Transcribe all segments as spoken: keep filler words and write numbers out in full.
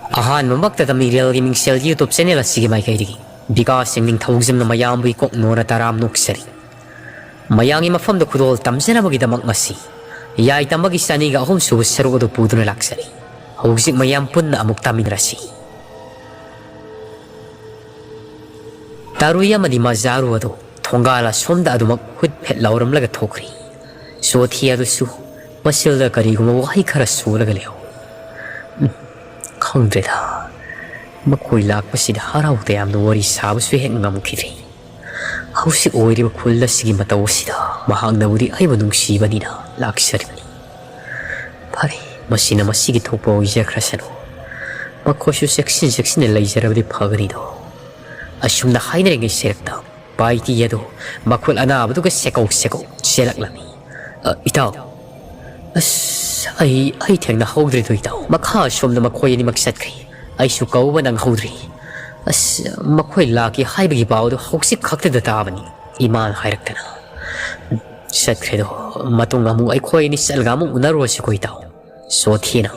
ꯑꯍꯥꯟꯕꯃꯛꯇꯗ ꯃꯤꯔꯦꯜꯒꯤ ꯃꯤꯡꯁꯦꯜ YouTube channel ꯑꯁꯤꯒꯤ ꯃꯥꯏꯀꯩꯗꯒꯤ ꯕꯤꯀꯥꯁ ꯁꯤꯡ ꯅꯤꯡꯊꯧꯖꯝꯅ ꯃꯌꯥꯝꯕꯨ ꯏꯀꯣꯛ ꯅꯣꯟꯅ ꯇꯔꯥꯝ ꯅꯣꯛꯆꯔꯤ꯫ ꯃꯌꯥꯝꯒꯤ ꯃꯐꯝꯗ ꯈꯨꯗꯣꯜ ꯇꯝꯖꯅꯕꯒꯤꯗꯃꯛ ꯉꯁꯤ ꯌꯥꯏ ꯇꯝꯕꯒꯤ ꯆꯅꯤꯒ ꯑꯍꯨꯝ ꯁꯨꯕ ꯁꯔꯨꯛ ꯑꯗꯨ ꯄꯨꯗꯨꯅ ꯂꯥꯛꯆꯔꯤ꯫ ꯍꯧꯖꯤꯛ ꯃꯌꯥꯝ ꯄꯨꯟꯅ ꯑꯃꯨꯛ ꯇꯥꯃꯤꯟꯅꯔꯁꯤ꯫ ꯇꯔꯨꯏ ꯑꯃꯗꯤ ꯃꯖꯥꯔꯨ ꯑꯗꯨ ꯊꯣꯡꯒꯥꯜ ꯑꯁꯣꯝꯗ ꯑꯗꯨꯃꯛ ꯍꯨꯠ ꯐꯦꯠ ꯂꯥꯎꯔꯝꯂꯒ ꯊꯣꯛꯈ꯭ꯔꯤ꯫ ꯆꯣꯊꯤ ꯑꯗꯨꯁꯨ ꯃꯁꯤꯜꯗ ꯀꯔꯤꯒꯨꯝꯕ ꯋꯥꯍꯩ ꯈꯔ ꯁꯣꯜꯂꯒ ꯂꯩꯍꯧꯏ꯫ "ꯎꯝ, ꯈꯪꯗ꯭ꯔꯦꯗ꯫ ꯃꯈꯣꯏ ꯂꯥꯛꯄꯁꯤꯗ ꯍꯔꯥꯎ ꯇꯌꯥꯝꯅ ꯋꯥꯔꯤ ꯁꯥꯕꯁꯨ ꯍꯦꯛ ꯉꯝꯈꯤꯗ꯭ꯔꯦ꯫ ꯍꯧꯖꯤꯛ ꯑꯣꯏꯔꯤꯕ ꯈꯨꯜ ꯑꯁꯤꯒꯤ ꯃꯇꯧ ꯑꯁꯤꯗ ꯃꯍꯥꯛꯅꯕꯨꯗꯤ ꯑꯩꯕꯨ ꯅꯨꯡꯁꯤꯕꯅꯤꯅ ꯂꯥꯛꯆꯔꯤꯕꯅꯤ꯫ ꯐꯔꯦ, ꯃꯁꯤꯅ ꯃꯁꯤꯒꯤ ꯊꯣꯛꯄ ꯑꯣꯏꯖꯈ꯭ꯔꯁꯅꯨ꯫ ꯃꯈꯣꯏꯁꯨ ꯆꯦꯛꯁꯤꯟ ꯆꯦꯛꯁꯤꯟꯅ ꯂꯩꯖꯔꯕꯗꯤ ꯐꯒꯅꯤꯗꯣ꯫" ꯑꯁꯨꯝꯅ ꯍꯥꯏꯅꯔꯤꯉꯩ ꯁꯦꯔꯛꯇ ꯄꯥꯏꯇꯤ ꯑꯗꯨ ꯃꯈꯨꯠ ꯑꯅꯥꯕꯗꯨꯒ ꯁꯦꯀꯧ ꯁꯦꯀꯧ ꯆꯦꯜꯂꯛꯂꯝꯃꯤ꯫ "ꯑ, ꯏꯇꯥꯎ꯫ ꯑꯁ, ꯑꯩ, ꯑꯩ ꯊꯦꯡꯅꯍꯧꯗ꯭ꯔꯦꯗꯣ ꯏꯇꯥꯎ꯫ ꯃꯈꯥ ꯑꯁꯣꯝꯗ ꯃꯈꯣꯏ ꯑꯅꯤꯃꯛ ꯆꯠꯈ꯭ꯔꯦ꯫ ꯑꯩꯁꯨ ꯀꯧꯕ ꯅꯪꯍꯧꯗ꯭ꯔꯦ꯫ ꯑꯁ, ꯃꯈꯣꯏ ꯂꯥꯛꯀꯦ ꯍꯥꯏꯕꯒꯤ ꯄꯥꯎꯗꯨ ꯍꯧꯖꯤꯛ ꯈꯛꯇꯗ ꯇꯥꯕꯅꯤ, ꯏꯃꯥꯅ ꯍꯥꯏꯔꯛꯇꯅ꯫ ꯆꯠꯈ꯭ꯔꯦꯗꯣ꯫ ꯃꯇꯨꯡ ꯑꯃꯨꯛ ꯑꯩꯈꯣꯏ ꯑꯅꯤ ꯆꯠꯂꯒ ꯑꯃꯨꯛ ꯎꯅꯔꯨꯔꯁꯤꯀꯣ ꯏꯇꯥꯎ꯫" ꯆꯣꯊꯤꯅ,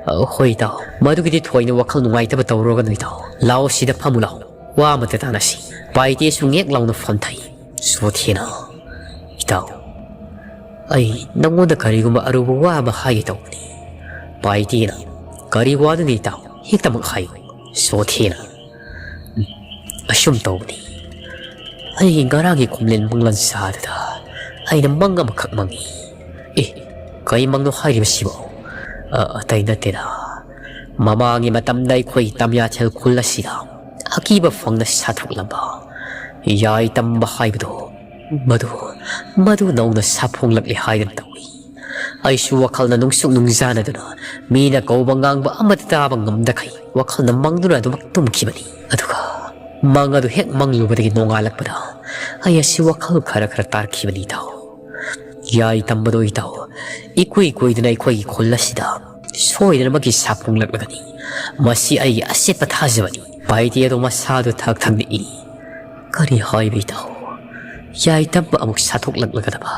"ꯑ, ꯍꯣꯏ ꯏꯇꯥꯎ, ꯃꯗꯨꯒꯤꯗꯤ ꯊꯣꯏꯅ ꯋꯥꯈꯜ ꯅꯨꯡꯉꯥꯏꯇꯕ ꯇꯧꯔꯨꯔꯒꯅꯨ ꯏꯇꯥꯎ꯫ ꯂꯥꯛꯑꯣ, ꯁꯤꯗ ꯐꯝꯃꯨ ꯂꯥꯛꯑꯣ꯫ ꯋꯥ ꯑꯃꯇ ꯇꯥꯟꯅꯁꯤ꯫" ꯄꯥꯏꯇꯦꯁꯨ ꯉꯦꯛ ꯂꯥꯎꯅ ꯐꯝꯊꯩ꯫ ꯆꯣꯊꯤꯅ, "ꯏꯇꯥꯎ, ꯑꯩ ꯅꯪꯉꯣꯟꯗ ꯀꯔꯤꯒꯨꯝꯕ ꯑꯔꯨꯕ ꯋꯥ ꯑꯃ ꯍꯥꯏꯒꯦ ꯇꯧꯕꯅꯤ꯫" ꯄꯥꯏꯇꯦꯅ, "ꯀꯔꯤ ꯋꯥꯅꯣꯅꯦ ꯏꯇꯥꯎ? ꯍꯦꯛꯇꯃꯛ ꯍꯥꯏꯌꯨ꯫" ꯆꯣꯊꯤꯅ, "ꯎꯝ, ꯑꯁꯨꯝ ꯇꯧꯕꯅꯤ꯫ ꯑꯩꯒꯤ ꯉꯔꯥꯡꯒꯤ ꯈꯣꯝꯂꯦꯟ ꯃꯪꯂꯥꯟ ꯁꯥꯗꯨꯗ ꯑꯩꯅ ꯃꯪ ꯑꯃꯈꯛ ꯃꯪꯉꯤ꯫" "ꯑꯦ, ꯀꯩ ꯃꯪꯅꯣ ꯍꯥꯏꯔꯤꯕꯁꯤꯕꯣ?" "ꯑ, ꯑꯇꯩ ꯅꯠꯇꯦꯗ꯫ ꯃꯃꯥꯡꯒꯤ ꯃꯇꯝꯗ ꯑꯩꯈꯣꯏ ꯇꯝꯌꯥꯊꯦꯜ ꯈꯨꯜ ꯑꯁꯤꯗ ꯑꯀꯤꯕ ꯐꯪꯅ ꯁꯥꯊꯣꯛꯂꯝꯕ ꯌꯥꯏ ꯇꯝꯕ ꯍꯥꯏꯕꯗꯣ, ꯃꯗꯨ, ꯃꯗꯨ ꯅꯧꯅ ꯁꯥꯐꯣꯡꯂꯛꯂꯦ ꯍꯥꯏꯗꯅ ꯇꯧꯏ꯫ ꯑꯩꯁꯨ ꯋꯥꯈꯜꯅ ꯅꯨꯡꯁꯨꯛ ꯅꯨꯡꯖꯥꯅꯗꯨꯅ ꯃꯤꯅ ꯀꯧꯕ ꯉꯥꯡꯕ ꯑꯃꯠꯇ ꯇꯥꯕ ꯉꯝꯗꯈꯩ ꯋꯥꯈꯜꯅ ꯃꯪꯗꯨꯅ ꯑꯗꯨꯃꯛ ꯇꯨꯝꯈꯤꯕꯅꯤ꯫ ꯑꯗꯨꯒ ꯃꯪ ꯑꯗꯨ ꯍꯦꯛ ꯃꯪꯂꯨꯕꯗꯒꯤ ꯅꯣꯡꯉꯥꯜꯂꯛꯄꯗ ꯑꯩ ꯑꯁꯤ ꯋꯥꯈꯜ ꯈꯔ ꯈꯔ ꯇꯥꯔꯛꯈꯤꯕꯅꯤ ꯏꯇꯥꯎ꯫ ꯌꯥꯏ ꯇꯝꯕꯗꯣ ꯏꯇꯥꯎ, ꯏꯀꯨꯏ ꯀꯨꯏꯗꯅ ꯑꯩꯈꯣꯏꯒꯤ ꯈꯨꯜ ꯑꯁꯤꯗ ꯁꯣꯏꯗꯅꯃꯛꯀꯤ ꯁꯥꯐꯣꯡꯂꯛꯂꯒꯅꯤ꯫ ꯃꯁꯤ ꯑꯩꯒꯤ ꯑꯆꯦꯠꯄ ꯊꯥꯖꯕꯅꯤ꯫" ꯄꯥꯏꯇꯦ ꯑꯗꯣ ꯃꯁꯥꯗꯨ ꯊꯛ ꯊꯛ ꯅꯤꯛꯏ꯫ "ꯀꯔꯤ ꯍꯥꯏꯕ ꯏꯇꯥꯎ? ꯌꯥꯏ ꯇꯝꯕ ꯑꯃꯨꯛ ꯁꯥꯊꯣꯛꯂꯛꯂꯒꯗꯕ?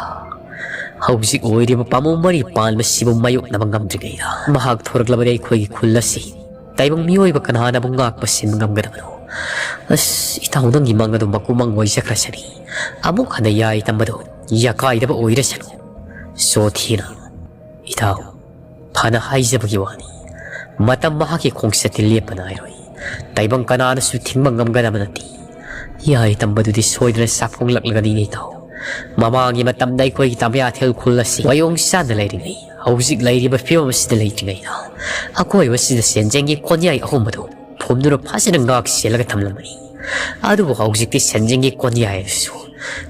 ꯍꯧꯖꯤꯛ ꯑꯣꯏꯔꯤꯕ ꯄꯥꯝꯕꯣꯝ ꯃꯔꯤ ꯄꯥꯟꯕꯁꯤꯕꯨ ꯃꯥꯌꯣꯛꯅꯕ ꯉꯝꯗ꯭ꯔꯤꯉꯩꯗ ꯃꯍꯥꯛ ꯊꯣꯔꯛꯂꯕꯗꯤ ꯑꯩꯈꯣꯏꯒꯤ ꯈꯨꯜ ꯑꯁꯤ ꯇꯥꯏꯕꯪ ꯃꯤꯑꯣꯏꯕ ꯀꯅꯥꯅꯕꯨ ꯉꯥꯛꯄ ꯁꯦꯝꯕ ꯉꯝꯒꯗꯕꯅꯣ? ꯑꯁ, ꯏꯇꯥꯎ, ꯅꯪꯒꯤ ꯃꯪ ꯑꯗꯨ ꯃꯀꯨꯃꯪ ꯑꯣꯏꯖꯈ꯭ꯔꯁꯅꯤ꯫ ꯑꯃꯨꯛ ꯍꯟꯅ ꯌꯥꯏ ꯇꯝꯕꯗꯨ ꯌꯥꯀꯥꯏꯗꯕ ꯑꯣꯏꯔꯁꯅꯨ꯫ ꯁꯣꯊꯤꯅ, ꯏꯇꯥꯎ, ꯐꯅ ꯍꯥꯏꯖꯕꯒꯤ ꯋꯥꯅꯤ꯫ ꯃꯇꯝ ꯃꯍꯥꯛꯀꯤ ꯈꯣꯡꯆꯠꯇꯤ ꯂꯦꯞꯄ ꯅꯥꯏꯔꯣꯏ꯫ ꯇꯥꯏꯕꯪ ꯀꯅꯥꯅꯁꯨ ꯊꯤꯡꯕ ꯉꯝꯒꯗꯕ ꯅꯠꯇꯦ꯫ ꯌꯥꯏ ꯇꯝꯕꯗꯨꯗꯤ ꯁꯣꯏꯗꯅ ꯁꯥꯐꯣꯡꯂꯛꯂꯒꯅꯤ, ꯏꯇꯥꯎ꯫ ꯃꯃꯥꯡꯒꯤ ꯃꯇꯝꯗ ꯑꯩꯈꯣꯏꯒꯤ ꯇꯥꯃꯤꯌꯥꯊꯦꯜ ꯈꯨꯜ ꯑꯁꯤ ꯃꯌꯣꯡ ꯆꯥꯅ ꯂꯩꯔꯤꯉꯩ, ꯍꯧꯖꯤꯛ ꯂꯩꯔꯤꯕ ꯐꯤꯕꯝ ꯑꯁꯤꯗ ꯂꯩꯇ꯭ꯔꯤꯉꯩꯗ, ꯑꯀꯣꯏꯕꯁꯤꯗ ꯁꯦꯟꯖꯦꯡꯒꯤ ꯀꯣꯟꯌꯥꯏ ꯑꯍꯨꯝ ꯑꯗꯨ ꯐꯨꯝꯗꯨꯅ ꯐꯖꯅ ꯉꯥꯛ ꯁꯦꯜꯂꯒ ꯊꯝꯂꯝꯕꯅꯤ꯫ ꯑꯗꯨꯕꯨ ꯍꯧꯖꯤꯛꯇꯤ ꯁꯦꯟꯖꯦꯡꯒꯤ ꯀꯣꯟꯌꯥꯏ ꯑꯗꯨꯁꯨ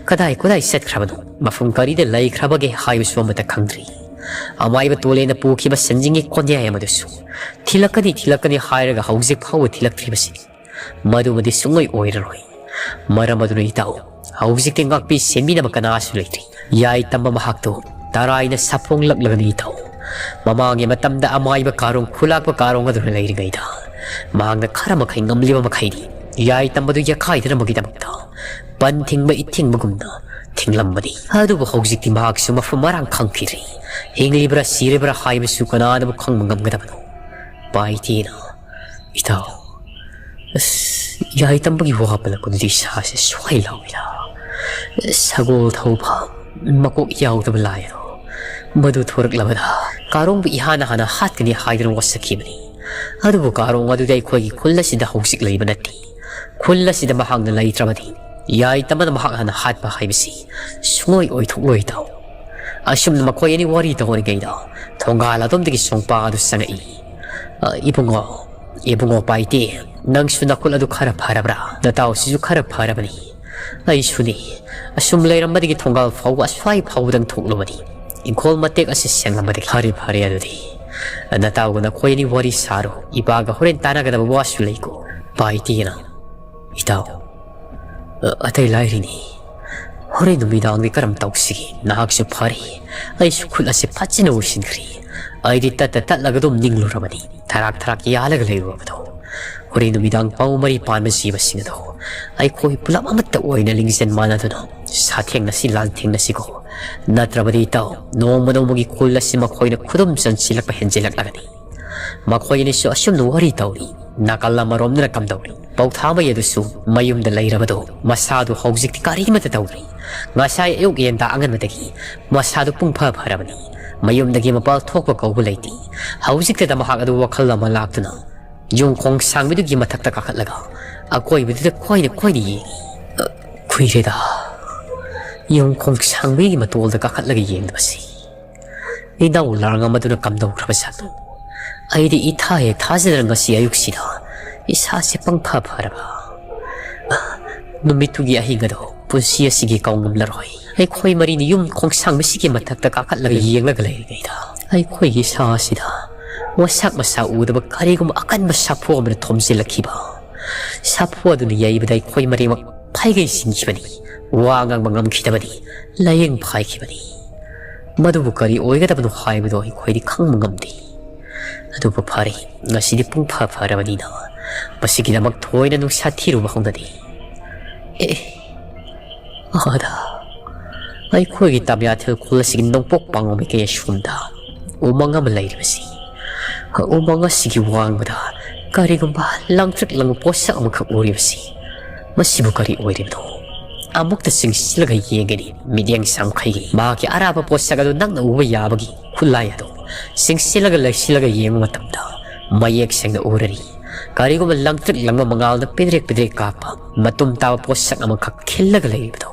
ꯀꯗꯥꯏ ꯀꯗꯥꯏ ꯆꯠꯈ꯭ꯔꯕꯅꯣ, ꯃꯐꯝ ꯀꯔꯤꯗ ꯂꯩꯈ꯭ꯔꯕꯒꯦ ꯍꯥꯏꯕꯁꯨ ꯑꯃꯠꯇ ꯈꯪꯗ꯭ꯔꯤ꯫ ꯑꯃꯥꯏꯕ ꯇꯣꯂꯦꯅ ꯄꯨꯈꯤꯕ ꯁꯦꯟꯖꯦꯡꯒꯤ ꯀꯣꯟꯌꯥꯏ ꯑꯃꯗꯨꯁꯨ ꯊꯤꯜꯂꯛꯀꯅꯤ, ꯊꯤꯜꯂꯛꯀꯅꯤ ꯍꯥꯏꯔꯒ ꯍꯧꯖꯤꯛ ꯐꯥꯎꯕ ꯊꯤꯜꯂꯛꯇ꯭ꯔꯤꯕꯁꯤꯅꯤ꯫ ꯃꯗꯨꯃꯗꯤ ꯁꯨꯡꯑꯣꯏ ꯑꯣꯏꯔꯔꯣꯏ꯫ ꯃꯔꯝ ꯑꯗꯨꯅ ꯏꯇꯥꯎ, ꯍꯧꯖꯤꯛꯇꯤ ꯉꯥꯛꯄꯤ ꯁꯦꯟꯕꯤꯅꯕ ꯀꯅꯥꯁꯨ ꯂꯩꯇ꯭ꯔꯤ꯫ ꯌꯥꯏ ꯇꯝꯕ ꯃꯍꯥꯛꯇꯨ ꯇꯔꯥꯏꯅ ꯁꯥꯐꯣꯡꯂꯛꯂꯒꯅꯤ ꯏꯇꯥꯎ꯫ ꯃꯃꯥꯡꯒꯤ ꯃꯇꯝꯗ ꯑꯃꯥꯏꯕ ꯀꯥꯔꯣꯡ ꯈꯨꯂꯥꯛꯄ ꯀꯥꯔꯣꯡ ꯑꯗꯨꯅ ꯂꯩꯔꯤꯉꯩꯗ, ꯃꯍꯥꯛꯅ ꯈꯔ ꯃꯈꯩ ꯉꯝꯂꯤꯕ ꯃꯈꯩꯗꯤ ꯌꯥꯏ ꯇꯝꯕꯗꯨ ꯌꯥꯈꯥꯏꯗꯅꯕꯒꯤꯗꯃꯛꯇ ꯄꯟ ꯊꯤꯡꯕ ꯏꯊꯤꯡꯕꯒꯨꯝꯅ ꯊꯤꯡꯂꯝꯕꯅꯤ꯫ ꯑꯗꯨꯕꯨ ꯍꯧꯖꯤꯛꯇꯤ ꯃꯍꯥꯛꯁꯨ ꯃꯐꯝ ꯃꯔꯥꯡ ꯈꯪꯈꯤꯗ꯭ꯔꯤ꯫ ꯍꯤꯡꯂꯤꯕ꯭ꯔꯥ ꯁꯤꯔꯤꯕ꯭ꯔꯥ ꯍꯥꯏꯕꯁꯨ ꯀꯅꯥꯅꯕꯨ ꯈꯪꯕ ꯉꯝꯒꯗꯕꯅꯣ? ꯄꯥꯏꯇꯦꯅ, ꯏꯇꯥꯎ, ꯑꯁ, ꯌꯥꯏ ꯇꯝꯕꯒꯤ ꯋꯥ ꯄꯜꯂꯛꯄꯗꯨꯗꯤ ꯏꯁꯥꯁꯦ ꯁ꯭ꯋꯥꯏ ꯂꯥꯎꯏꯗ꯫ ꯁꯒꯣꯜ ꯊꯧꯕ ꯃꯀꯣꯛ ꯌꯥꯎꯗꯕ ꯂꯥꯏ ꯑꯗꯣ, ꯃꯗꯨ ꯊꯣꯔꯛꯂꯕꯗ ꯀꯥꯔꯣꯡꯕꯨ ꯏꯍꯥꯟ ꯍꯥꯟꯅ ꯍꯥꯠꯀꯅꯤ ꯍꯥꯏꯗꯨꯅ ꯋꯥꯁꯛꯈꯤꯕꯅꯤ꯫ ꯑꯗꯨꯕꯨ ꯀꯥꯔꯣꯡ ꯑꯗꯨꯗꯤ ꯑꯩꯈꯣꯏꯒꯤ ꯈꯨꯜ ꯑꯁꯤꯗ ꯍꯧꯖꯤꯛ ꯂꯩꯕ ꯅꯠꯇꯦ꯫ ꯈꯨꯜ ꯑꯁꯤꯗ ꯃꯍꯥꯛꯅ ꯂꯩꯇ꯭ꯔꯕꯗꯤ ꯌꯥꯏ ꯇꯝꯕꯅ ꯃꯍꯥꯛ ꯍꯥꯟꯅ ꯍꯥꯠꯄ ꯍꯥꯏꯕꯁꯤ ꯁꯨꯡꯑꯣꯏ ꯑꯣꯏꯊꯣꯛꯂꯣꯏ, ꯏꯇꯥꯎ꯫ ꯑꯁꯨꯝꯅ ꯃꯈꯣꯏ ꯑꯅꯤ ꯋꯥꯔꯤ ꯇꯧꯔꯤꯉꯩꯗ ꯊꯣꯡꯒꯥꯜ ꯑꯗꯣꯝꯗꯒꯤ ꯁꯣꯡꯄꯥ ꯑꯗꯨ ꯆꯪꯉꯛꯏ꯫ "ꯑ, ꯏꯕꯨꯡꯉꯣ, ꯏꯕꯨꯡꯉꯣ ꯄꯥꯏꯇꯦ, ꯅꯪꯁꯨ ꯅꯈꯨꯠ ꯑꯗꯨ ꯈꯔ ꯐꯔꯕ꯭ꯔꯥ? ꯅꯇꯥꯎꯁꯤꯁꯨ ꯈꯔ ꯐꯔꯕꯅꯤ?" "ꯑꯩꯁꯨꯅꯤ꯫ ꯑꯁꯨꯝ ꯂꯩꯔꯝꯕꯗꯒꯤ ꯊꯣꯡꯒꯥꯜ ꯐꯥꯎꯕ ꯑꯁ꯭ꯋꯥꯏ ꯐꯥꯎꯕꯗꯪ ꯊꯣꯛꯂꯨꯕꯅꯤ꯫ ꯏꯪꯈꯣꯜ ꯃꯇꯦꯛ ꯑꯁꯤ ꯁꯦꯡꯂꯝꯕꯗꯒꯤ꯫ ꯐꯔꯦ, ꯐꯔꯦ ꯑꯗꯨꯗꯤ꯫ ꯅꯇꯥꯎꯒ ꯅꯈꯣꯏ ꯑꯅꯤ ꯋꯥꯔꯤ ꯁꯥꯔꯣ꯫ ꯏꯄꯥꯒ ꯍꯣꯔꯦꯟ ꯇꯥꯟꯅꯒꯗꯕ ꯋꯥꯁꯨ ꯂꯩꯀꯣ꯫" ꯄꯥꯏꯇꯦꯅ, "ꯏꯇꯥꯎ, ꯑ, ꯑꯇꯩ ꯂꯥꯏꯔꯤꯅꯤ꯫ ꯍꯣꯔꯦꯟ ꯅꯨꯃꯤꯗꯥꯡꯗꯤ ꯀꯔꯝ ꯇꯧꯁꯤꯒꯦ? ꯅꯍꯥꯛꯁꯨ ꯐꯔꯦ, ꯑꯩꯁꯨ ꯈꯨꯠ ꯑꯁꯤ ꯐꯖꯅ ꯑꯣꯏꯁꯤꯟꯈ꯭ꯔꯦ꯫ ꯑꯩꯗꯤ ꯇꯠꯇ ꯇꯠꯂꯒ ꯑꯗꯨꯝ ꯅꯤꯡꯂꯨꯔꯕꯅꯤ, ꯊꯔꯥꯛ ꯊꯔꯥꯛ ꯌꯥꯜꯂꯒ ꯂꯩꯔꯨꯔꯕꯗꯣ꯫ ꯍꯣꯔꯦꯟ ꯅꯨꯃꯤꯗꯥꯡ ꯄꯥꯎ ꯃꯔꯤ ꯄꯥꯟꯕ ꯖꯤꯕꯁꯤꯡ ꯑꯗꯣ ꯑꯩꯈꯣꯏ ꯄꯨꯂꯞ ꯑꯃꯠꯇ ꯑꯣꯏꯅ ꯂꯤꯡꯖꯦꯜ ꯃꯥꯟꯅꯗꯨꯅ ꯁꯥꯊꯦꯡꯅꯁꯤ, ꯂꯥꯟꯊꯦꯡꯅꯁꯤꯀꯣ꯫ ꯅꯠꯇ꯭ꯔꯕꯗꯤ ꯏꯇꯥꯎ, ꯅꯣꯡꯃ ꯅꯣꯡꯃꯒꯤ ꯈꯨꯜ ꯑꯁꯤ ꯃꯈꯣꯏꯅ ꯈꯨꯗꯨꯝ ꯆꯟꯁꯤꯜꯂꯛꯄ ꯍꯦꯟꯖꯤꯜꯂꯛꯂꯒꯅꯤ꯫" ꯃꯈꯣꯏ ꯑꯅꯤꯁꯨ ꯑꯁꯨꯝꯅ ꯋꯥꯔꯤ ꯇꯧꯔꯤ꯫ ꯅꯥꯀꯜ ꯑꯃꯔꯣꯝꯗꯅ ꯀꯝꯗꯧꯔꯤ? ꯄꯧꯊꯥꯃꯩ ꯑꯗꯨꯁꯨ ꯃꯌꯨꯝꯗ ꯂꯩꯔꯕꯗꯣ, ꯃꯁꯥꯗꯨ ꯍꯧꯖꯤꯛꯇꯤ ꯀꯔꯤꯃꯠꯇ ꯇꯧꯗ꯭ꯔꯤ꯫ ꯉꯁꯥꯏ ꯑꯌꯨꯛ ꯌꯦꯟꯗꯥ ꯑꯉꯟꯕꯗꯒꯤ ꯃꯁꯥꯗꯨ ꯄꯨꯡꯐ ꯐꯔꯕꯅꯤ꯫ ꯃꯌꯨꯝꯗꯒꯤ ꯃꯄꯥꯜ ꯊꯣꯛꯄ ꯀꯧꯕ ꯂꯩꯇꯦ꯫ ꯍꯧꯖꯤꯛꯇꯗ ꯃꯍꯥꯛ ꯑꯗꯨ ꯋꯥꯈꯜ ꯑꯃ ꯂꯥꯛꯇꯨꯅ ꯌꯨꯝ ꯈꯣꯡ ꯁꯥꯡꯕꯤꯗꯨꯒꯤ ꯃꯊꯛꯇ ꯀꯥꯈꯠꯂꯒ ꯑꯀꯣꯏꯕꯗꯨꯗ ꯀꯣꯏꯅ ꯀꯣꯏꯅ ꯌꯦꯡꯉꯤ꯫ "ꯑ, ꯀꯨꯏꯔꯦꯗ ꯌꯨꯝ ꯈꯣꯡ ꯁꯥꯡꯕꯤꯒꯤ ꯃꯇꯣꯜꯗ ꯀꯥꯈꯠꯂꯒ ꯌꯦꯡꯗꯕꯁꯤ꯫ ꯏꯅꯥꯎ ꯂꯥꯡ ꯑꯃꯗꯨꯅ ꯀꯝꯗꯧꯈ꯭ꯔꯕ ꯖꯥꯠꯅꯣ? ꯑꯩꯗꯤ ꯏꯊꯥ ꯍꯦꯛ ꯊꯥꯖꯗꯅ ꯉꯁꯤ ꯑꯌꯨꯛꯁꯤꯗ ꯏꯁꯥꯁꯦ ꯄꯪꯐ ꯐꯔꯕ꯫ ꯑ, ꯅꯨꯃꯤꯠꯇꯨꯒꯤ ꯑꯍꯤꯡ ꯑꯗꯣ ꯄꯨꯟꯁꯤ ꯑꯁꯤꯒꯤ ꯀꯥꯎꯉꯝꯂꯔꯣꯏ꯫ ꯑꯩꯈꯣꯏ ꯃꯔꯤꯅ ꯌꯨꯝ ꯈꯣꯡꯁꯥꯡꯕꯤꯁꯤꯒꯤ ꯃꯊꯛꯇ ꯀꯥꯈꯠꯂꯒ ꯌꯦꯡꯂꯒ ꯂꯩꯔꯤꯉꯩꯗ ꯑꯩꯈꯣꯏꯒꯤ ꯏꯁꯥ ꯑꯁꯤꯗ ꯃꯁꯛ ꯃꯁꯥ ꯎꯗꯕ ꯀꯔꯤꯒꯨꯝꯕ ꯑꯀꯟꯕ ꯁꯥꯐꯨ ꯑꯃꯅ ꯊꯣꯝꯖꯤꯜꯂꯛꯈꯤꯕ꯫ ꯁꯥꯐꯨ ꯑꯗꯨꯅ ꯌꯩꯕꯗ ꯑꯩꯈꯣꯏ ꯃꯔꯤꯃꯛ ꯐꯩꯒꯩ ꯁꯤꯟꯈꯤꯕꯅꯤ꯫ ꯋꯥ ꯉꯥꯡꯕ ꯉꯝꯈꯤꯗꯕꯅꯤ꯫ ꯂꯥꯏꯌꯦꯡ ꯐꯥꯏꯈꯤꯕꯅꯤ꯫ ꯃꯗꯨꯕꯨ ꯀꯔꯤ ꯑꯣꯏꯒꯗꯕꯅꯣ ꯍꯥꯏꯕꯗꯨ ꯑꯩꯈꯣꯏꯗꯤ ꯈꯪꯕ ꯉꯝꯗꯦ꯫ ꯑꯗꯨꯕꯨ ꯐꯔꯦ, ꯉꯁꯤꯗꯤ ꯄꯨꯡ ꯐ ꯐꯔꯕꯅꯤꯅ ꯃꯁꯤꯒꯤꯗꯃꯛ ꯊꯣꯏꯅ ꯅꯨꯡꯁꯥ ꯊꯤꯔꯨꯕ ꯍꯧꯅꯗꯦ꯫ ꯑꯦ, ꯑꯥꯗ ꯑꯩꯈꯣꯏꯒꯤ ꯇꯥꯃꯤꯌꯥꯊꯦꯜ ꯈꯨꯜ ꯑꯁꯤꯒꯤ ꯅꯣꯡꯄꯣꯛ ꯄꯥꯡꯕ ꯃꯥꯏꯀꯩ ꯑꯁꯣꯝꯗ ꯎꯃꯪ ꯑꯃ ꯂꯩꯔꯤꯕꯁꯤ, ꯎꯃꯪ ꯑꯁꯤꯒꯤ ꯋꯥꯡꯃꯗ ꯀꯔꯤꯒꯨꯝꯕ ꯂꯪꯇ꯭ꯔꯤꯛ ꯂꯪꯕ ꯄꯣꯠꯁꯛ ꯑꯃꯈꯛ ꯎꯔꯤꯕꯁꯤ, ꯃꯁꯤꯕꯨ ꯀꯔꯤ ꯑꯣꯏꯔꯤꯕꯅꯣ? ꯑꯃꯨꯛꯇ ꯆꯤꯡꯁꯤꯜꯂꯒ ꯌꯦꯡꯒꯅꯤ꯫ ꯃꯤꯠꯌꯦꯡ ꯁꯝꯈꯩꯒꯤ ꯃꯍꯥꯛꯀꯤ ꯑꯔꯥꯞꯄ ꯄꯣꯠꯁꯛ ꯑꯗꯨ ꯅꯛꯅ ꯎꯕ ꯌꯥꯕꯒꯤ ꯈꯨꯠꯂꯥꯏ ꯑꯗꯨ ꯆꯤꯡꯁꯤꯜꯂꯒ ꯂꯩꯁꯤꯜꯂꯒ ꯌꯦꯡꯕ ꯃꯇꯝꯗ ꯃꯌꯦꯛ ꯁꯦꯡꯅ ꯎꯔꯅꯤ꯫ ꯀꯔꯤꯒꯨꯝꯕ ꯂꯪꯇ꯭ꯔꯤꯛ ꯂꯪꯕ ꯃꯉꯥꯜꯅ ꯄꯤꯗ꯭ꯔꯦꯛ ꯄꯤꯗ꯭ꯔꯦꯛ ꯀꯥꯞꯄ ꯃꯇꯨꯝ ꯇꯥꯕ ꯄꯣꯠꯁꯛ ꯑꯃꯈꯛ ꯈꯤꯜꯂꯒ ꯂꯩꯔꯤꯕꯗꯨ꯫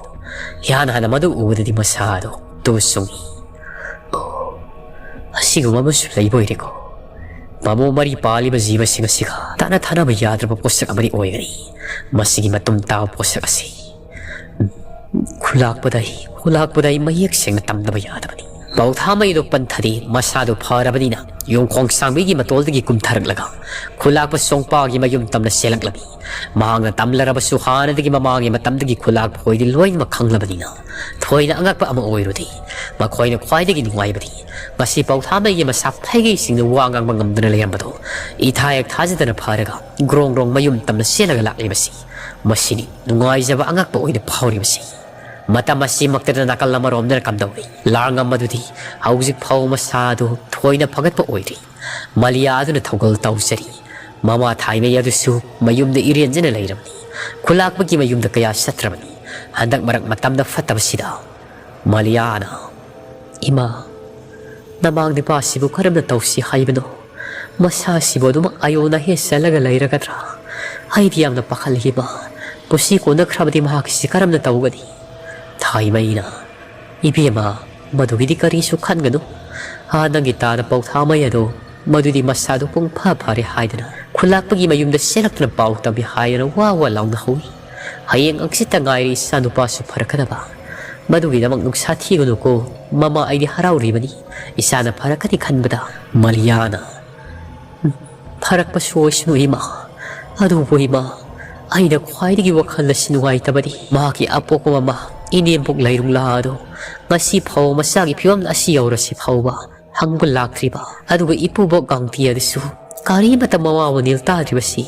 ꯏꯍꯥꯟ ꯍꯥꯟꯅ ꯃꯗꯨ ꯎꯕꯗꯗꯤ ꯃꯁꯥ ꯑꯗꯨ ꯇꯨ ꯆꯨꯡꯏ꯫ ꯑꯣ, ꯑꯁꯤꯒꯨꯝꯕ ꯑꯃꯁꯨ ꯂꯩꯕ ꯑꯣꯏꯔꯦꯀꯣ꯫ ꯃꯃꯣ ꯃꯔꯤ ꯄꯥꯜꯂꯤꯕ ꯖꯤꯕꯁꯤꯡ ꯑꯁꯤꯒ ꯇꯠꯅ ꯊꯥꯅꯕ ꯌꯥꯗ꯭ꯔꯕ ꯄꯣꯠꯁꯛ ꯑꯃꯗꯤ ꯑꯣꯏꯒꯅꯤ꯫ ꯃꯁꯤꯒꯤ ꯃꯇꯨꯝ ꯇꯥꯕ ꯄꯣꯠꯁꯛ ꯑꯁꯤ ꯈꯨꯂꯥꯛꯄꯗ ꯑꯩ, ꯈꯨꯂꯥꯛꯄꯗ ꯑꯩ ꯃꯌꯦꯛ ꯁꯦꯡꯅ ꯇꯝꯗꯕ ꯌꯥꯗꯕꯅꯤ꯫ ꯄꯧꯊꯥꯃꯩꯗꯣ ꯄꯟꯊꯗꯤ ꯃꯁꯥꯗꯨ ꯐꯔꯕꯅꯤꯅ ꯌꯨꯝꯈꯣꯡ ꯁꯥꯡꯕꯤꯒꯤ ꯃꯇꯣꯜꯗꯒꯤ ꯀꯨꯝꯊꯔꯛꯂꯒ ꯈꯨꯂꯥꯛꯄ ꯁꯣꯡꯄꯥꯒꯤ ꯃꯌꯨꯝ ꯇꯝꯅ ꯆꯦꯜꯂꯛꯂꯝꯃꯤ꯫ ꯃꯍꯥꯛꯅ ꯇꯝꯂꯔꯕꯁꯨ ꯍꯥꯟꯅꯗꯒꯤ ꯃꯃꯥꯡꯒꯤ ꯃꯇꯝꯗꯒꯤ ꯈꯨꯂꯥꯛꯄ ꯍꯣꯏꯗꯤ ꯂꯣꯏꯅꯃꯛ ꯈꯪꯂꯕꯅꯤꯅ ꯊꯣꯏꯅ ꯑꯉꯛꯄ ꯑꯃ ꯑꯣꯏꯔꯨꯗꯦ꯫ ꯃꯈꯣꯏꯅ ꯈ꯭ꯋꯥꯏꯗꯒꯤ ꯅꯨꯡꯉꯥꯏꯕꯗꯤ ꯉꯁꯤ ꯄꯧꯊꯥꯃꯩꯒꯤ ꯃꯁꯥ ꯐꯩꯒꯩꯁꯤꯡꯅ ꯋꯥ ꯉꯥꯡꯕ ꯉꯝꯗꯅ ꯂꯩꯔꯝꯕꯗꯣ ꯏꯊꯥ ꯍꯦꯛ ꯊꯥꯖꯗꯅ ꯐꯔꯒ ꯒ꯭ꯔꯣꯡ ꯒ꯭ꯔꯣꯡ ꯃꯌꯨꯝ ꯇꯝꯅ ꯆꯦꯜꯂꯒ ꯂꯥꯛꯂꯤꯕꯁꯤ ꯃꯁꯤꯅꯤ꯫ ꯅꯨꯡꯉꯥꯏꯖꯕ ꯑꯉꯛꯄ ꯑꯣꯏꯅ ꯐꯥꯎꯔꯤꯕꯁꯤ꯫ ꯃꯇꯝ ꯑꯁꯤꯃꯛꯇꯗ ꯅꯥꯀꯜ ꯑꯃꯔꯣꯝꯗꯅ ꯀꯝꯗꯧꯔꯤ? ꯂꯥꯡꯉꯝꯕꯗꯨꯗꯤ ꯍꯧꯖꯤꯛ ꯐꯥꯎ ꯃꯁꯥꯗꯨ ꯊꯣꯏꯅ ꯐꯒꯠꯄ ꯑꯣꯏꯗ꯭ꯔꯤ꯫ ꯃꯂꯤꯌꯥ ꯑꯗꯨꯅ ꯊꯧꯒꯜ ꯇꯧꯖꯔꯤ꯫ ꯃꯃꯥ ꯊꯥꯏꯃꯩ ꯑꯗꯨꯁꯨ ꯃꯌꯨꯝꯗ ꯏꯔꯦꯟꯖꯅ ꯂꯩꯔꯕꯅꯤ꯫ ꯈꯨꯂꯥꯛꯄꯒꯤ ꯃꯌꯨꯝꯗ ꯀꯌꯥ ꯆꯠꯇ꯭ꯔꯕꯅꯤ꯫ ꯍꯟꯗꯛ ꯃꯔꯛ ꯃꯇꯝꯗ ꯐꯠꯇꯕꯁꯤꯗ꯫ ꯃꯂꯤꯌꯥꯅ, "ꯏꯃꯥ, ꯅꯃꯥꯡ ꯅꯨꯄꯥꯁꯤꯕꯨ ꯀꯔꯝꯅ ꯇꯧꯁꯤ ꯍꯥꯏꯕꯅꯣ? ꯃꯁꯥꯁꯤꯕꯨ ꯑꯗꯨꯃꯛ ꯑꯌꯣꯟ ꯑꯍꯦꯟ ꯆꯠꯂꯒ ꯂꯩꯔꯒꯗ꯭ꯔꯥ? ꯑꯩꯗꯤ ꯌꯥꯝꯅ ꯄꯥꯈꯠꯂꯤ, ꯏꯃꯥ꯫ ꯄꯨꯟꯁꯤ ꯀꯣꯟꯅꯈ꯭ꯔꯕꯗꯤ ꯃꯍꯥꯛꯀꯤꯁꯤ ꯀꯔꯝꯅ ꯇꯧꯒꯅꯤ?" ꯊꯥꯏꯃꯩꯅ, "ꯏꯕꯦꯝꯃ, ꯃꯗꯨꯒꯤꯗꯤ ꯀꯔꯤꯁꯨ ꯈꯟꯒꯅꯨ꯫ ꯑꯥ, ꯅꯪꯒꯤ ꯇꯥꯗ ꯄꯧꯊꯥꯃꯩ ꯑꯗꯣ, ꯃꯗꯨꯗꯤ ꯃꯁꯥꯗꯨ ꯄꯨꯡ ꯐ ꯐꯔꯦ ꯍꯥꯏꯗꯅ ꯈꯨꯂꯥꯛꯄꯒꯤ ꯃꯌꯨꯝꯗ ꯆꯦꯜꯂꯛꯇꯨꯅ ꯄꯥꯎ ꯇꯝꯃꯤ" ꯍꯥꯏꯗꯅ ꯋꯥ ꯋꯥ ꯂꯥꯎꯅ ꯍꯧꯏ꯫ "ꯍꯌꯦꯡ ꯍꯪꯆꯤꯠꯇ ꯉꯥꯏꯔꯦ ꯏꯆꯥ ꯅꯨꯄꯥꯁꯨ ꯐꯔꯛꯀꯗꯕ꯫ ꯃꯗꯨꯒꯤꯗꯃꯛ ꯅꯨꯡꯁꯥ ꯊꯤꯒꯅꯨꯀꯣ꯫ ꯃꯃꯥ, ꯑꯩꯗꯤ ꯍꯔꯥꯎꯔꯤꯕꯅꯤ꯫ ꯏꯆꯥꯅ ꯐꯔꯛꯀꯅꯤ ꯈꯟꯕꯗ꯫" ꯃꯂꯤꯌꯥꯅ, "ꯐꯔꯛꯄꯁꯨ ꯑꯣꯏꯁꯅꯨ ꯏꯃꯥ꯫ ꯑꯗꯨꯕꯨ ꯏꯃꯥ, ꯑꯩꯅ ꯈ꯭ꯋꯥꯏꯗꯒꯤ ꯋꯥꯈꯜ ꯑꯁꯤ ꯅꯨꯡꯉꯥꯏꯇꯕꯗꯤ ꯃꯍꯥꯛꯀꯤ ꯑꯄꯣꯛꯄ ꯃꯃꯥ ꯏꯅꯦꯝꯕꯣꯛ ꯂꯩꯔꯨꯡꯂꯥ ꯑꯗꯣ ꯉꯁꯤ ꯐꯥꯎꯕ ꯃꯆꯥꯒꯤ ꯐꯤꯕꯝ ꯑꯁꯤ ꯌꯧꯔꯁꯤ ꯐꯥꯎꯕ ꯍꯪꯕ ꯂꯥꯛꯇ꯭ꯔꯤꯕ, ꯑꯗꯨꯒ ꯏꯄꯨꯕꯣꯛ ꯒꯥꯡꯇꯤ ꯑꯗꯨꯁꯨ ꯀꯔꯤꯃꯠꯇ ꯃꯋꯥ ꯃꯅꯦꯜ ꯇꯥꯗ꯭ꯔꯤꯕꯁꯤ꯫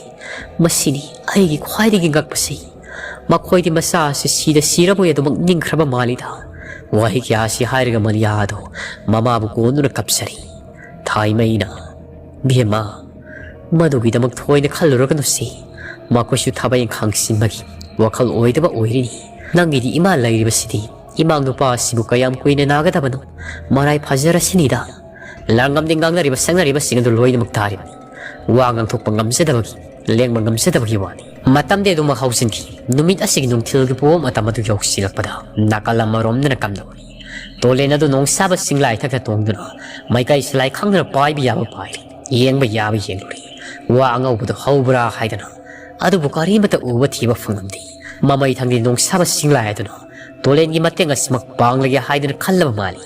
ꯃꯁꯤꯅꯤ ꯑꯩꯒꯤ ꯈ꯭ꯋꯥꯏꯗꯒꯤ ꯉꯛꯄꯁꯤ꯫ ꯃꯈꯣꯏꯗꯤ ꯃꯆꯥ ꯑꯁꯤ ꯁꯤꯗ ꯁꯤꯔꯕꯣꯏ ꯑꯗꯨꯃꯛ ꯅꯤꯡꯈ꯭ꯔꯕ ꯃꯥꯜꯂꯤꯗ꯫" ꯋꯥꯍꯩ ꯀꯌꯥ ꯑꯁꯤ ꯍꯥꯏꯔꯒ ꯃꯂꯤꯌꯥ ꯑꯗꯣ ꯃꯃꯥꯕꯨ ꯀꯣꯟꯗꯨꯅ ꯀꯞꯆꯔꯤ꯫ ꯊꯥꯏꯃꯩꯅ, "ꯕꯦꯝꯃ, ꯃꯗꯨꯒꯤꯗꯃꯛ ꯊꯣꯏꯅ ꯈꯜꯂꯨꯔꯒꯅꯨꯁꯤ꯫ ꯃꯈꯣꯏꯁꯨ ꯊꯕꯛ ꯏꯪꯈꯥꯡ ꯆꯤꯟꯕꯒꯤ ꯋꯥꯈꯜ ꯑꯣꯏꯗꯕ ꯑꯣꯏꯔꯤꯅꯤ꯫ ꯅꯪꯒꯤꯗꯤ ꯏꯃꯥ ꯂꯩꯔꯤꯕꯁꯤꯗꯤ꯫ ꯏꯃꯥ ꯅꯨꯄꯥ ꯑꯁꯤꯕꯨ ꯀꯌꯥꯝ ꯀꯨꯏꯅ ꯅꯥꯒꯗꯕꯅꯣ? ꯃꯔꯥꯏ ꯐꯖꯔꯁꯤꯅꯤꯗ꯫ ꯂꯥꯡꯉꯝꯗꯤ ꯉꯥꯡꯅꯔꯤꯕ ꯁꯛꯅꯔꯤꯕꯁꯤꯡ ꯑꯗꯨ ꯂꯣꯏꯅꯃꯛ ꯇꯥꯔꯤꯕꯅꯤ꯫ ꯋꯥ ꯉꯥꯡꯊꯣꯛꯄ ꯉꯝꯖꯗꯕꯒꯤ, ꯂꯦꯡꯕ ꯉꯝꯖꯗꯕꯒꯤ ꯋꯥꯅꯤ꯫" ꯃꯇꯝꯗꯤ ꯑꯗꯨꯃꯛ ꯍꯧꯖꯤꯟꯈꯤ꯫ ꯅꯨꯃꯤꯠ ꯑꯁꯤꯒꯤ ꯅꯨꯡꯊꯤꯜꯒꯤ ꯄꯨꯡ ꯑꯃ ꯃꯇꯝ ꯑꯗꯨ ꯌꯧꯁꯤꯜꯂꯛꯄꯗ ꯅꯥꯀꯜ ꯑꯃꯔꯣꯝꯗꯅ ꯀꯝꯗꯧꯔꯤ? ꯇꯣꯂꯦꯟ ꯑꯗꯨ ꯅꯣꯡꯁꯥꯕ ꯆꯤꯡꯂꯥꯏ ꯊꯛꯇ ꯇꯣꯡꯗꯨꯅ ꯃꯥꯏꯀꯩ ꯁꯂꯥꯏ ꯈꯪꯗꯅ ꯄꯥꯏꯕ ꯌꯥꯕ ꯄꯥꯏꯔꯤ, ꯌꯦꯡꯕ ꯌꯥꯕ ꯌꯦꯡꯂꯨꯔꯤ꯫ ꯋꯥ ꯑꯉꯧꯕꯗꯨ ꯍꯧꯕ꯭ꯔꯥ ꯍꯥꯏꯗꯅ꯫ ꯑꯗꯨꯕꯨ ꯀꯔꯤꯃꯠꯇ ꯎꯕ ꯊꯤꯕ ꯐꯪꯂꯝꯗꯦ꯫ ꯃꯃꯩ ꯊꯪꯗꯤ ꯅꯣꯡꯁꯥꯕ ꯆꯤꯡꯂꯥꯏ ꯑꯗꯨꯅ ꯇꯣꯂꯦꯟꯒꯤ ꯃꯇꯦꯡ ꯑꯁꯤꯃꯛ ꯄꯥꯡꯂꯒꯦ ꯍꯥꯏꯗꯨꯅ ꯈꯜꯂꯕ ꯃꯥꯜꯂꯤ꯫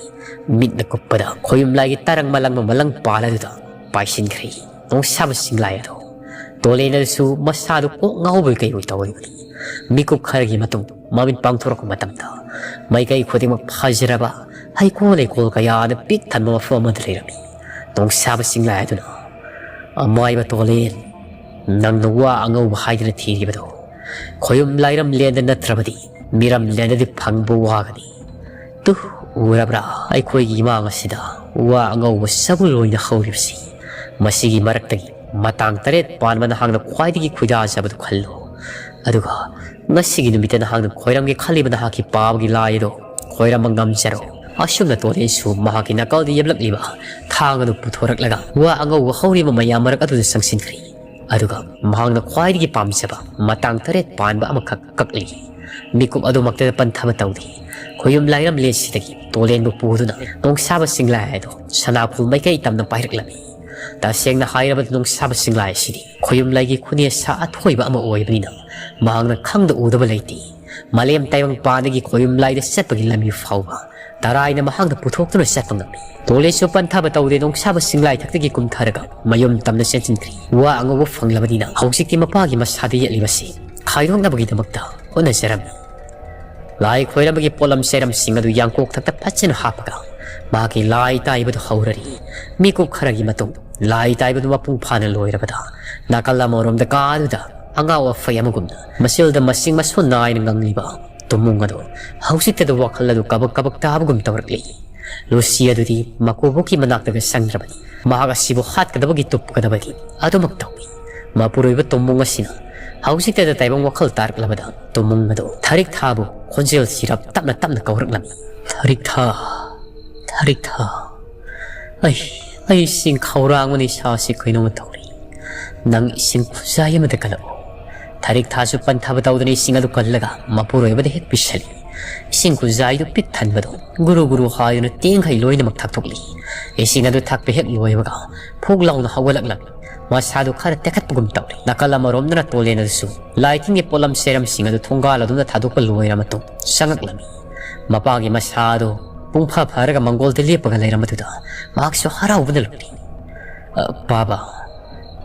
ꯃꯤꯠꯅ ꯀꯨꯞꯄꯗ ꯈꯣꯌꯨꯝ ꯂꯥꯏꯒꯤ ꯇꯔꯪ ꯃꯂꯪꯕ ꯃꯂꯪ ꯄꯥꯜ ꯑꯗꯨꯗ ꯄꯥꯏꯁꯤꯟꯈ꯭ꯔꯦ꯫ ꯅꯣꯡꯁꯥꯕ ꯆꯤꯡꯂꯥꯏ ꯑꯗꯣ ꯇꯣꯂꯦꯟ ꯑꯗꯨꯁꯨ ꯃꯁꯥꯗꯨ ꯀꯣꯛ ꯉꯥꯎꯕꯣꯏ ꯀꯩꯕꯣꯏ ꯇꯧꯔꯤꯕꯅꯤ꯫ ꯃꯤꯀꯨꯞ ꯈꯔꯒꯤ ꯃꯇꯨꯡ ꯃꯃꯤꯠ ꯄꯥꯡꯊꯣꯔꯛꯄ ꯃꯇꯝꯗ ꯃꯥꯏꯀꯩ ꯈꯨꯗꯤꯡꯃꯛ ꯐꯖꯔꯕ ꯍꯩꯀꯣꯜ ꯂꯩꯀꯣꯜ ꯀꯌꯥꯅ ꯄꯤꯛ ꯊꯟꯕ ꯃꯐꯝ ꯑꯃꯗ ꯂꯩꯔꯝꯃꯤ꯫ ꯅꯣꯡꯁꯥꯕ ꯆꯤꯡꯂꯥꯏ ꯑꯗꯨꯅ, "ꯑꯃꯥꯏꯕ ꯇꯣꯂꯦꯟ, ꯅꯪꯅ ꯋꯥ ꯑꯉꯧꯕ ꯍꯥꯏꯗꯨꯅ ꯊꯤꯔꯤꯕꯗꯣ ꯈꯣꯌꯨꯝ ꯂꯥꯏꯔꯝ ꯂꯦꯟꯗ ꯅꯠꯇ꯭ꯔꯕꯗꯤ ꯃꯤꯔꯝ ꯂꯦꯟꯗꯗꯤ ꯐꯪꯕ ꯋꯥꯒꯅꯤ꯫ ꯇꯨ, ꯎꯔꯕ꯭ꯔꯥ ꯑꯩꯈꯣꯏꯒꯤ ꯏꯃꯥꯡ ꯑꯁꯤꯗ ꯋꯥ ꯑꯉꯧꯕ ꯆꯕꯨꯜ ꯑꯣꯏꯅ ꯍꯧꯔꯤꯕꯁꯤ? ꯃꯁꯤꯒꯤ ꯃꯔꯛꯇꯒꯤ ꯃꯇꯥꯡ ꯇꯔꯦꯠ ꯄꯥꯟꯕ ꯅꯍꯥꯛꯅ ꯈ꯭ꯋꯥꯏꯗꯒꯤ ꯈꯣꯏꯗꯥꯖꯕꯗꯨ ꯈꯜꯂꯨ꯫ ꯑꯗꯨꯒ ꯉꯁꯤꯒꯤ ꯅꯨꯃꯤꯠꯇ ꯅꯍꯥꯛꯅ ꯈꯣꯏꯔꯝꯒꯦ ꯈꯜꯂꯤꯕ ꯅꯍꯥꯛꯀꯤ ꯄꯥꯕꯒꯤ ꯂꯥꯏ ꯑꯗꯨ ꯈꯣꯏꯔꯝꯕ ꯉꯝꯖꯔꯣ꯫ ꯑꯁꯨꯝꯅ ꯇꯣꯂꯦꯟꯁꯨ ꯃꯍꯥꯛꯀꯤ ꯅꯥꯀꯜꯗ ꯌꯦꯞꯂꯛꯂꯤꯕ ꯊꯥꯡ ꯑꯗꯨ ꯄꯨꯊꯣꯔꯛꯂꯒ ꯋꯥ ꯑꯉꯧꯕ ꯍꯧꯔꯤꯕ ꯃꯌꯥꯝ ꯃꯔꯛ ꯑꯗꯨꯗ ꯆꯪꯁꯤꯟꯈ꯭ꯔꯦ꯫ ꯑꯗꯨꯒ ꯃꯍꯥꯛꯅ ꯈ꯭ꯋꯥꯏꯗꯒꯤ ꯄꯥꯝꯖꯕ ꯃꯇꯥꯡ ꯇꯔꯦꯠ ꯄꯥꯟꯕ ꯑꯃꯈꯛ ꯀꯛꯂꯤ꯫ ꯃꯤꯀꯨꯞ ꯑꯗꯨꯃꯛꯇꯗ ꯄꯟꯊꯕ ꯇꯧꯗꯦ꯫ ꯈꯣꯌꯨꯝ ꯂꯥꯏꯔꯝꯂꯦꯟꯁꯤꯗꯒꯤ ꯇꯣꯂꯦꯟꯕꯨ ꯄꯨꯗꯨꯅ ꯅꯣꯡꯁꯥꯕ ꯆꯤꯡꯂꯥꯏ ꯑꯗꯨ ꯁꯅꯥꯐꯨꯜ ꯃꯥꯏꯀꯩ ꯇꯝꯅ ꯄꯥꯏꯔꯛꯂꯝꯃꯤ꯫ ꯇꯁꯦꯡꯅ ꯍꯥꯏꯔꯕꯗ ꯅꯣꯡꯁꯥꯕ ꯆꯤꯡꯂꯥꯏ ꯑꯁꯤꯗꯤ ꯈꯣꯌꯨꯝ ꯂꯥꯏꯒꯤ ꯈꯨꯅꯦꯁꯥ ꯑꯊꯣꯏꯕ ꯑꯃ ꯑꯣꯏꯕꯅꯤꯅ ꯃꯍꯥꯛꯅ ꯈꯪꯗ ꯎꯗꯕ ꯂꯩꯇꯦ꯫ ꯃꯥꯂꯦꯝ ꯇꯥꯏꯕꯪ ꯄꯥꯟꯗꯒꯤ ꯈꯣꯌꯨꯝ ꯂꯥꯏꯗ ꯆꯠꯄꯒꯤ ꯂꯝꯕꯤ ꯐꯥꯎꯕ ꯇꯔꯥꯏꯅ ꯃꯍꯥꯛꯅ ꯄꯨꯊꯣꯛꯇꯨꯅ ꯆꯠꯄ ꯉꯝꯃꯤ꯫ ꯇꯣꯂꯦꯟꯁꯨ ꯄꯟꯊꯥꯕ ꯇꯧꯗꯦ ꯅꯣꯡꯁꯥꯕ ꯆꯤꯡꯂꯥꯏ ꯊꯛꯇꯒꯤ ꯀꯨꯝꯊꯔꯒ ꯃꯌꯨꯝ ꯇꯝꯅ ꯆꯦꯟꯁꯤꯟꯈ꯭ꯔꯤ꯫ ꯋꯥ ꯑꯉꯧꯕ ꯐꯪꯂꯕꯅꯤꯅ ꯍꯧꯖꯤꯛꯇꯤ ꯃꯄꯥꯒꯤ ꯃꯁꯥꯗ ꯌꯦꯠꯂꯤꯕꯁꯤ ꯈꯥꯏꯗꯣꯛꯅꯕꯒꯤꯗꯃꯛꯇ ꯍꯣꯠꯅꯖꯔꯝꯃꯤ꯫ ꯂꯥꯏ ꯈꯣꯏꯔꯝꯕꯒꯤ ꯄꯣꯠꯂꯝ ꯆꯩꯔꯝꯁꯤꯡ ꯑꯗꯨ ꯌꯥꯡꯀꯣꯛ ꯊꯛꯇ ꯐꯖꯅ ꯍꯥꯞꯄꯒ ꯃꯍꯥꯛꯀꯤ ꯂꯥꯏ ꯇꯥꯏꯕꯗꯨ ꯍꯧꯔꯔꯤ꯫ ꯃꯤꯀꯨꯞ ꯈꯔꯒꯤ ꯃꯇꯨꯡ ꯂꯥꯏ ꯇꯥꯏꯕꯗꯨ ꯃꯄꯨꯡ ꯐꯥꯅ ꯂꯣꯏꯔꯕꯗ ꯅꯥꯀꯜ ꯑꯃꯔꯣꯝꯗ ꯀꯥꯗꯨꯗ ꯑꯉꯥꯎ ꯑꯐꯩ ꯑꯃꯒꯨꯝꯅ ꯃꯆꯤꯜꯗ ꯃꯁꯤꯡ ꯃꯁꯣꯟ ꯅꯥꯏꯅ ꯉꯪꯂꯤꯕ ꯇꯨꯝꯃꯨꯡ ꯑꯗꯨ ꯍꯧꯖꯤꯛꯇꯗ ꯋꯥꯈꯜ ꯑꯗꯨ ꯀꯕꯛ ꯀꯕꯛ ꯇꯥꯕꯒꯨꯝ ꯇꯧꯔꯛꯂꯤ꯫ ꯂꯨꯁꯤ ꯑꯗꯨꯗꯤ ꯃꯀꯨꯕꯣꯛꯀꯤ ꯃꯅꯥꯛꯇꯒ ꯆꯪꯗ꯭ꯔꯕꯅꯤ꯫ ꯃꯍꯥꯛ ꯑꯁꯤꯕꯨ ꯍꯥꯠꯀꯗꯕꯒꯤ ꯇꯨꯞꯀꯗꯕꯒꯤ ꯑꯗꯨꯃꯛ ꯇꯧꯏ꯫ ꯃꯄꯨꯔꯣꯏꯕ ꯇꯨꯝꯃꯨꯡ ꯑꯁꯤꯅ ꯍꯧꯖꯤꯛꯇꯗ ꯇꯥꯏꯕꯪ ꯋꯥꯈꯜ ꯇꯥꯔꯛꯂꯕꯗ ꯇꯨꯝꯃꯨꯡ ꯑꯗꯨ ꯊꯔꯤꯛ ꯊꯥꯕꯨ ꯈꯣꯟꯖꯦꯜ ꯁꯤꯔꯞ ꯇꯞꯅ ꯇꯞꯅ ꯀꯧꯔꯛꯂꯝꯃꯤ꯫ "ꯊꯔꯤꯛ ꯊꯥ, ꯊꯔꯤꯛ ꯊꯥ, ꯑꯩ, ꯑꯩ ꯆꯤꯡ ꯈꯧꯔꯥꯡꯕꯅ ꯏꯁꯥꯁꯤ ꯀꯩꯅꯣꯝꯃ ꯇꯧꯔꯤ꯫ ꯅꯪ ꯏꯁꯤꯡ ꯈꯨꯖꯥꯏ ꯑꯃꯗ ꯀꯜꯂꯛꯎ꯫" ꯊꯔꯤꯛ ꯊꯥꯁꯨ ꯄꯟꯊꯥꯕ ꯇꯧꯗꯅ ꯏꯁꯤꯡ ꯑꯗꯨ ꯀꯜꯂꯒ ꯃꯄꯨꯔꯣꯏꯕꯗ ꯍꯦꯛ ꯄꯤꯁꯜꯂꯤ꯫ ꯏꯁꯤꯡ ꯈꯨꯖꯥꯏꯗꯨ ꯄꯤꯛ ꯊꯟꯕꯗꯨ ꯒꯨꯔꯨ ꯒꯨꯔꯨ ꯍꯥꯏꯗꯨꯅ ꯇꯦꯡꯈꯩ ꯂꯣꯏꯅꯃꯛ ꯊꯛꯇꯣꯛꯂꯤ꯫ ꯏꯁꯤꯡ ꯑꯗꯨ ꯊꯛꯄ ꯍꯦꯛ ꯂꯣꯏꯕꯒ ꯐꯨꯛ ꯂꯥꯎꯅ ꯍꯧꯒꯠꯂꯛꯂꯝꯃꯤ꯫ ꯃꯁꯥꯗꯨ ꯈꯔ ꯇꯦꯛꯈꯠꯄꯒꯨꯝ ꯇꯧꯔꯤ꯫ ꯅꯥꯀꯜ ꯑꯃꯔꯣꯝꯗꯅ ꯇꯣꯂꯦꯟ ꯑꯗꯨꯁꯨ ꯂꯥꯏꯊꯤꯡꯒꯤ ꯄꯣꯠꯂꯝ ꯆꯩꯔꯝꯁꯤꯡ ꯑꯗꯨ ꯊꯣꯡꯒꯥꯜ ꯑꯗꯨꯝꯅ ꯊꯥꯗꯣꯛꯄ ꯂꯣꯏꯔ ꯃꯇꯨꯡ ꯆꯪꯉꯛꯂꯝꯃꯤ꯫ ꯃꯄꯥꯒꯤ ꯃꯁꯥ ꯑꯗꯨ ꯄꯨꯡꯐ ꯐꯔꯒ ꯃꯪꯒꯣꯜꯗ ꯂꯦꯞꯄꯒ ꯂꯩꯔꯝꯕꯗꯨꯗ ꯃꯍꯥꯛꯁꯨ ꯍꯔꯥꯎꯕꯅ ꯂꯣꯏꯔꯤ꯫ "ꯑ, ꯄꯥꯕ,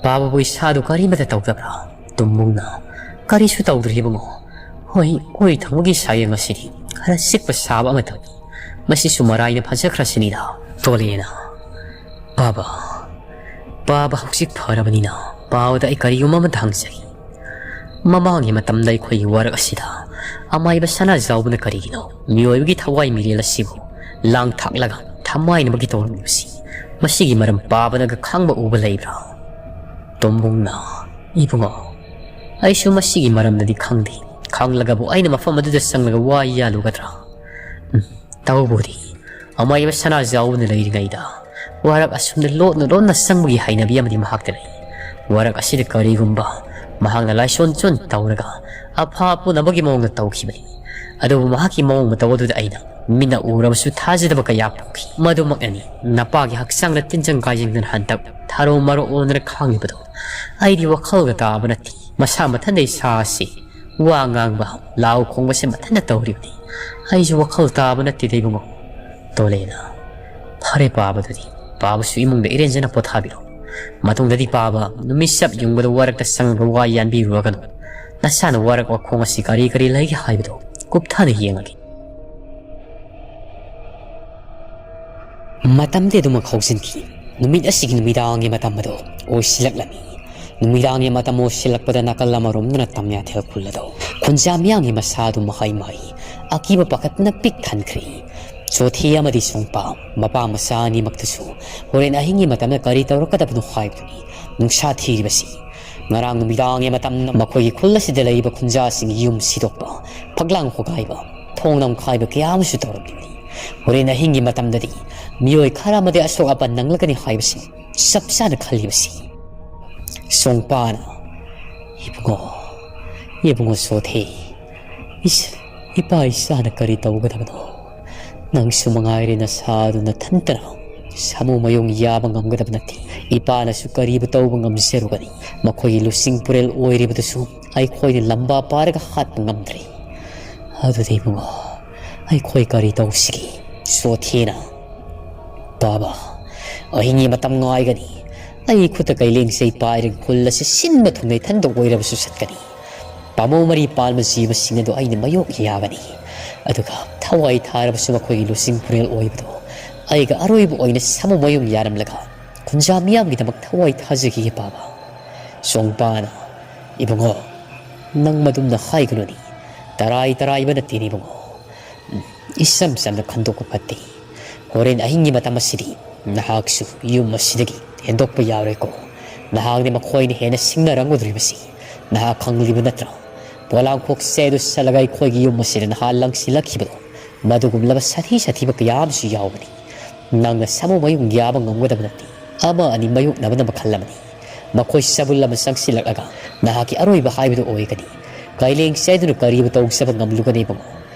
ꯄꯥꯕꯕꯨ ꯏꯁꯥꯗꯨ ꯀꯔꯤꯃꯇ ꯇꯧꯗꯕ꯭ꯔꯥ?" ꯇꯨꯝꯃꯨꯡꯅ, "ꯀꯔꯤꯁꯨ ꯇꯧꯗ꯭ꯔꯤ ꯏꯕꯨꯡꯉꯣ꯫ ꯍꯣꯏ, ꯑꯣꯏ ꯊꯪꯕꯒꯤ ꯁꯥꯌꯦꯡ ꯑꯁꯤꯗꯤ ꯈꯔ ꯆꯤꯛꯄ ꯁꯥꯕ ꯑꯃ ꯇꯧꯏ꯫ ꯃꯁꯤꯁꯨ ꯃꯔꯥꯏꯅ ꯐꯖꯈ꯭ꯔꯁꯤꯅꯤꯗ꯫" ꯇꯣꯂꯦꯅ, "ꯄꯥꯕ, ꯄꯥꯕ ꯍꯧꯖꯤꯛ ꯐꯔꯕꯅꯤꯅ ꯄꯥꯕꯗ ꯑꯩ ꯀꯔꯤꯒꯨꯝꯕ ꯑꯃꯇ ꯍꯪꯖꯒꯦ꯫ ꯃꯃꯥꯡꯒꯤ ꯃꯇꯝꯗ ꯑꯩꯈꯣꯏꯒꯤ ꯋꯥꯔꯛ ꯑꯁꯤꯗ ꯑꯃꯥꯏꯕ ꯁꯅꯥꯖꯥꯎꯕꯅ ꯀꯔꯤꯒꯤꯅꯣ ꯃꯤꯑꯣꯏꯕꯒꯤ ꯊꯋꯥꯏ ꯃꯤꯔꯦꯜ ꯑꯁꯤꯕꯨ ꯂꯥꯡ ꯊꯥꯛꯂꯒ ꯊꯃꯥꯏꯅꯕꯒꯤ ꯇꯧꯔꯝꯂꯤꯕꯁꯤ ꯃꯁꯤꯒꯤ ꯃꯔꯝ ꯄꯥꯕꯅꯒ ꯈꯪꯕ ꯎꯕ ꯂꯩꯕ꯭ꯔꯥ? ꯇꯣꯝꯕꯨꯡꯅ, "ꯏꯕꯨꯡꯉꯣ, ꯑꯩꯁꯨ ꯃꯁꯤꯒꯤ ꯃꯔꯝꯗꯗꯤ ꯈꯪꯗꯦ꯫ ꯈꯪꯂꯒꯕꯨ ꯑꯩꯅ ꯃꯐꯝ ꯑꯗꯨꯗ ꯆꯪꯂꯒ ꯋꯥ ꯌꯥꯜꯂꯨꯒꯗ꯭ꯔꯥ? ꯎꯝ, ꯇꯧꯕꯨꯗꯤ ꯑꯃꯥꯏꯕ ꯁꯅꯥꯖꯥꯎꯕꯅ ꯂꯩꯔꯤꯉꯩꯗ ꯋꯥꯔꯛ ꯑꯁꯨꯝꯅ ꯂꯣꯟꯅ ꯂꯣꯟꯅ ꯆꯪꯕꯒꯤ ꯍꯩꯅꯕꯤ ꯑꯃꯗꯤ ꯃꯍꯥꯛꯇ ꯂꯩ꯫ ꯋꯥꯔꯛ ꯑꯁꯤꯗ ꯀꯔꯤꯒꯨꯝꯕ ꯃꯍꯥꯛꯅ ꯂꯥꯏꯁꯣꯟ ꯆꯣꯟ ꯇꯧꯔꯒ ꯑꯐ ꯄꯨꯅꯕꯒꯤ ꯃꯑꯣꯡꯗ ꯇꯧꯈꯤꯕꯅꯤ꯫ ꯑꯗꯨꯕꯨ ꯃꯍꯥꯛꯀꯤ ꯃꯑꯣꯡ ꯃꯇꯧ ꯑꯗꯨꯗ ꯑꯩꯅ ꯃꯤꯠꯅ ꯎꯔꯕꯁꯨ ꯊꯥꯖꯗꯕ ꯀꯌꯥ ꯄꯣꯛꯈꯤ꯫ ꯃꯗꯨꯃꯛꯅꯅꯤ ꯅꯄꯥꯒꯤ ꯍꯛꯆꯥꯡꯗ ꯇꯤꯟꯖꯪ ꯀꯥꯏꯖꯪꯗꯅ ꯍꯟꯗꯛ ꯊꯔꯣ ꯃꯔꯣ ꯑꯣꯟꯗꯅ ꯈꯥꯡꯂꯤꯕꯗꯣ꯫ ꯑꯩꯗꯤ ꯋꯥꯈꯜꯒ ꯇꯥꯕ ꯅꯠꯇꯦ꯫ ꯃꯁꯥ ꯃꯊꯟꯗ ꯏꯁꯥ ꯑꯁꯤ ꯋꯥ ꯉꯥꯡꯕ, ꯂꯥꯎ ꯈꯣꯡꯕꯁꯦ ꯃꯊꯟꯇ ꯇꯧꯔꯤꯕꯅꯤ꯫ ꯑꯩꯁꯨ ꯋꯥꯈꯜ ꯇꯥꯕ ꯅꯠꯇꯦꯗ ꯏꯕꯨꯡꯉꯣ꯫" ꯇꯣꯂꯦꯅ, "ꯐꯔꯦ ꯄꯥꯕꯗꯨꯗꯤ, ꯄꯥꯕꯁꯨ ꯏꯃꯨꯡꯗ ꯏꯔꯦꯟꯖꯅ ꯄꯣꯊꯥꯕꯤꯔꯣ꯫ ꯃꯇꯨꯡꯗꯗꯤ ꯄꯥꯕ ꯅꯨꯃꯤꯠ ꯆꯞ ꯌꯨꯡꯕꯗ ꯋꯥꯔꯛꯇ ꯆꯪꯂꯒ ꯋꯥ ꯌꯥꯟꯕꯤꯔꯨꯔꯒꯅꯨ꯫ ꯅꯁꯥꯅ ꯋꯥꯔꯛ ꯋꯥꯈꯣꯡ ꯑꯁꯤ ꯀꯔꯤ ꯀꯔꯤ ꯂꯩꯒꯦ ꯍꯥꯏꯕꯗꯨ ꯀꯨꯞꯊꯅ ꯌꯦꯡꯉꯒꯦ꯫" ꯃꯇꯝꯗꯤ ꯑꯗꯨꯃꯛ ꯍꯧꯖꯤꯟꯈꯤ꯫ ꯅꯨꯃꯤꯠ ꯑꯁꯤꯒꯤ ꯅꯨꯃꯤꯗꯥꯡꯒꯤ ꯃꯇꯝ ꯑꯗꯨ ꯑꯣꯏꯁꯤꯜꯂꯛꯂꯝꯃꯤ꯫ ꯅꯨꯃꯤꯗꯥꯡꯒꯤ ꯃꯇꯝ ꯑꯣꯏꯁꯤꯜꯂꯛꯄꯗ ꯅꯥꯀꯜ ꯑꯃꯔꯣꯝꯗꯅ ꯇꯝꯌꯥꯊꯦꯜ ꯈꯨꯜ ꯑꯗꯨ ꯈꯨꯟꯖꯥ ꯃꯤꯌꯥꯝꯒꯤ ꯃꯁꯥ ꯑꯗꯨ ꯃꯍꯩ ꯃꯍꯩ ꯑꯀꯤꯕ ꯄꯥꯈꯠꯄꯅ ꯄꯤꯛ ꯊꯟꯈ꯭ꯔꯦ꯫ ꯆꯣꯊꯦ ꯑꯃꯗꯤ ꯁꯣꯡꯄꯥ, ꯃꯄꯥ ꯃꯆꯥ ꯑꯅꯤꯃꯛꯇꯁꯨ ꯍꯣꯔꯦꯟ ꯑꯍꯤꯡꯒꯤ ꯃꯇꯝꯗ ꯀꯔꯤ ꯇꯧꯔꯛꯀꯗꯕꯅꯣ ꯍꯥꯏꯕꯗꯨꯅꯤ ꯅꯨꯡꯁꯥ ꯊꯤꯔꯤꯕꯁꯤ꯫ ꯉꯔꯥꯡ ꯅꯨꯃꯤꯗꯥꯡꯒꯤ ꯃꯇꯝꯗ ꯃꯈꯣꯏꯒꯤ ꯈꯨꯜ ꯑꯁꯤꯗ ꯂꯩꯔꯤꯕ ꯈꯨꯟꯖꯥꯁꯤꯡꯒꯤ ꯌꯨꯝ ꯁꯤꯗꯣꯛꯄ, ꯐꯛꯂꯥꯡ ꯍꯣꯒꯥꯏꯕ, ꯊꯣꯡ ꯅꯝꯈꯥꯏꯕ ꯀꯌꯥ ꯑꯃꯁꯨ ꯇꯧꯔꯝꯂꯤꯕꯅꯤ꯫ ꯍꯣꯔꯦꯟ ꯑꯍꯤꯡꯒꯤ ꯃꯇꯝꯗꯗꯤ ꯃꯤꯑꯣꯏ ꯈꯔ ꯑꯃꯗꯤ ꯑꯁꯣꯛ ꯑꯄꯟ ꯅꯪꯂꯒꯅꯤ ꯍꯥꯏꯕꯁꯤ ꯆꯞ ꯆꯥꯅ ꯈꯜꯂꯤꯕꯁꯤ꯫ ꯁꯣꯡꯄꯥꯅ, "ꯏꯕꯨꯡꯉꯣ, ꯏꯕꯨꯡꯉꯣ ꯁꯣꯊꯦ, ꯏꯁ-, ꯏꯄꯥ ꯏꯆꯥꯅ ꯀꯔꯤ ꯇꯧꯒꯗꯕꯅꯣ? ꯅꯪꯁꯨ ꯃꯉꯥꯏꯔꯦ ꯅꯁꯥꯗꯨ ꯅꯊꯟꯇꯅ ꯁꯥꯃꯨ ꯃꯌꯣꯡ ꯌꯥꯕ ꯉꯝꯒꯗꯕ ꯅꯠꯇꯦ꯫ ꯏꯄꯥꯅꯁꯨ ꯀꯔꯤꯕꯨ ꯇꯧꯕ ꯉꯝꯖꯔꯨꯒꯅꯤ? ꯃꯈꯣꯏꯒꯤ ꯂꯨꯆꯤꯡ ꯄꯨꯔꯦꯜ ꯑꯣꯏꯔꯤꯕꯗꯨꯁꯨ ꯑꯩꯈꯣꯏꯅ ꯂꯝꯕꯥ ꯄꯥꯔꯒ ꯍꯥꯠꯄ ꯉꯝꯗ꯭ꯔꯦ꯫ ꯑꯗꯨꯗꯤ ꯏꯕꯨꯡꯉꯣ, ꯑꯩꯈꯣꯏ ꯀꯔꯤ ꯇꯧꯁꯤꯒꯦ?" ꯁꯣꯊꯦꯅ, "ꯕꯥꯕꯥ, ꯑꯍꯤꯡꯒꯤ ꯃꯇꯝ ꯉꯥꯏꯒꯅꯤ꯫ ꯑꯩ ꯈꯨꯠꯇ ꯀꯩꯂꯦꯡꯁꯩ ꯄꯥꯏꯔꯒ ꯈꯨꯜ ꯑꯁꯤ ꯁꯤꯟꯕ ꯊꯨꯡꯅ ꯏꯊꯟꯇ ꯑꯣꯏꯔꯕꯁꯨ ꯆꯠꯀꯅꯤ꯫ ꯄꯥꯝꯕꯧ ꯃꯔꯤ ꯄꯥꯟꯕ ꯖꯤꯕꯁꯤꯡ ꯑꯗꯨ ꯑꯩꯅ ꯃꯥꯌꯣꯛ ꯌꯥꯒꯅꯤ꯫ ꯑꯗꯨꯒ ꯊꯋꯥꯏ ꯊꯥꯔꯕꯁꯨ ꯃꯈꯣꯏꯒꯤ ꯂꯨꯆꯤꯡ ꯄꯨꯔꯦꯜ ꯑꯣꯏꯕꯗꯨ ꯑꯩꯒ ꯑꯔꯣꯏꯕ ꯑꯣꯏꯅ ꯁꯥꯃꯨ ꯃꯌꯣꯡ ꯌꯥꯔꯝꯂꯒ ꯈꯨꯟꯖꯥ ꯃꯤꯌꯥꯝꯒꯤꯗꯃꯛ ꯊꯋꯥꯏ ꯊꯥꯖꯈꯤꯒꯦ ꯕꯥꯕꯥ꯫" ꯁꯣꯡꯄꯥꯅ, "ꯏꯕꯨꯡꯉꯣ, ꯅꯪ ꯃꯗꯨꯝꯅ ꯍꯥꯏꯒꯅꯨꯅꯦ꯫ ꯇꯔꯥꯏ ꯇꯔꯥꯏꯕ ꯅꯠꯇꯦꯅꯦ ꯏꯕꯨꯡꯉꯣ꯫ ꯎꯝ, ꯏꯆꯝ ꯆꯝꯅ ꯈꯟꯗꯣꯛꯄ ꯐꯠꯇꯦ꯫ ꯍꯣꯔꯦꯟ ꯑꯍꯤꯡꯒꯤ ꯃꯇꯝ ꯑꯁꯤꯗꯤ "ꯅꯍꯥꯛꯁꯨ ꯌꯨꯝ ꯑꯁꯤꯗꯒꯤ ꯍꯦꯟꯗꯣꯛꯄ ꯌꯥꯔꯣꯏꯀꯣ꯫ ꯅꯍꯥꯛꯅ ꯃꯈꯣꯏꯅ ꯍꯦꯟꯅ ꯁꯤꯡꯅꯔꯝꯒꯗꯧꯔꯤꯕꯁꯤ ꯅꯍꯥꯛ ꯈꯪꯂꯤꯕ ꯅꯠꯇ꯭ꯔꯥ? ꯄꯣꯂꯥꯡꯈꯣꯛ ꯆꯦꯗꯨ ꯆꯠꯂꯒ ꯑꯩꯈꯣꯏꯒꯤ ꯌꯨꯝ ꯑꯁꯤꯗ ꯅꯍꯥꯛ ꯂꯪꯁꯤꯜꯂꯛꯈꯤꯕꯗꯣ, ꯃꯗꯨꯒꯨꯝꯂꯕ ꯁꯥꯊꯤ ꯁꯥꯊꯤꯕ ꯀꯌꯥ ꯑꯃꯁꯨ ꯌꯥꯎꯕꯅꯤ꯫ ꯅꯪꯅ ꯁꯥꯃꯨ ꯃꯌꯨꯡ ꯌꯥꯕ ꯉꯝꯒꯗꯕ ꯅꯠꯇꯦ꯫ ꯑꯃ ꯑꯅꯤ ꯃꯥꯌꯣꯛꯅꯕꯅ ꯃꯈꯜ ꯑꯃꯅꯤ꯫ ꯃꯈꯣꯏ ꯆꯕꯨꯜ ꯑꯃ ꯆꯪꯁꯤꯜꯂꯛꯂꯒ ꯅꯍꯥꯛꯀꯤ ꯑꯔꯣꯏꯕ ꯍꯥꯏꯕꯗꯨ ꯑꯣꯏꯒꯅꯤ꯫ ꯀꯥꯏꯂꯦꯡ ꯆꯦꯗꯨꯅ ꯀꯔꯤꯕꯨ ꯇꯧꯖꯕ ꯉꯝꯂꯨꯒꯅꯤ ꯏꯕꯨꯡꯉꯣ?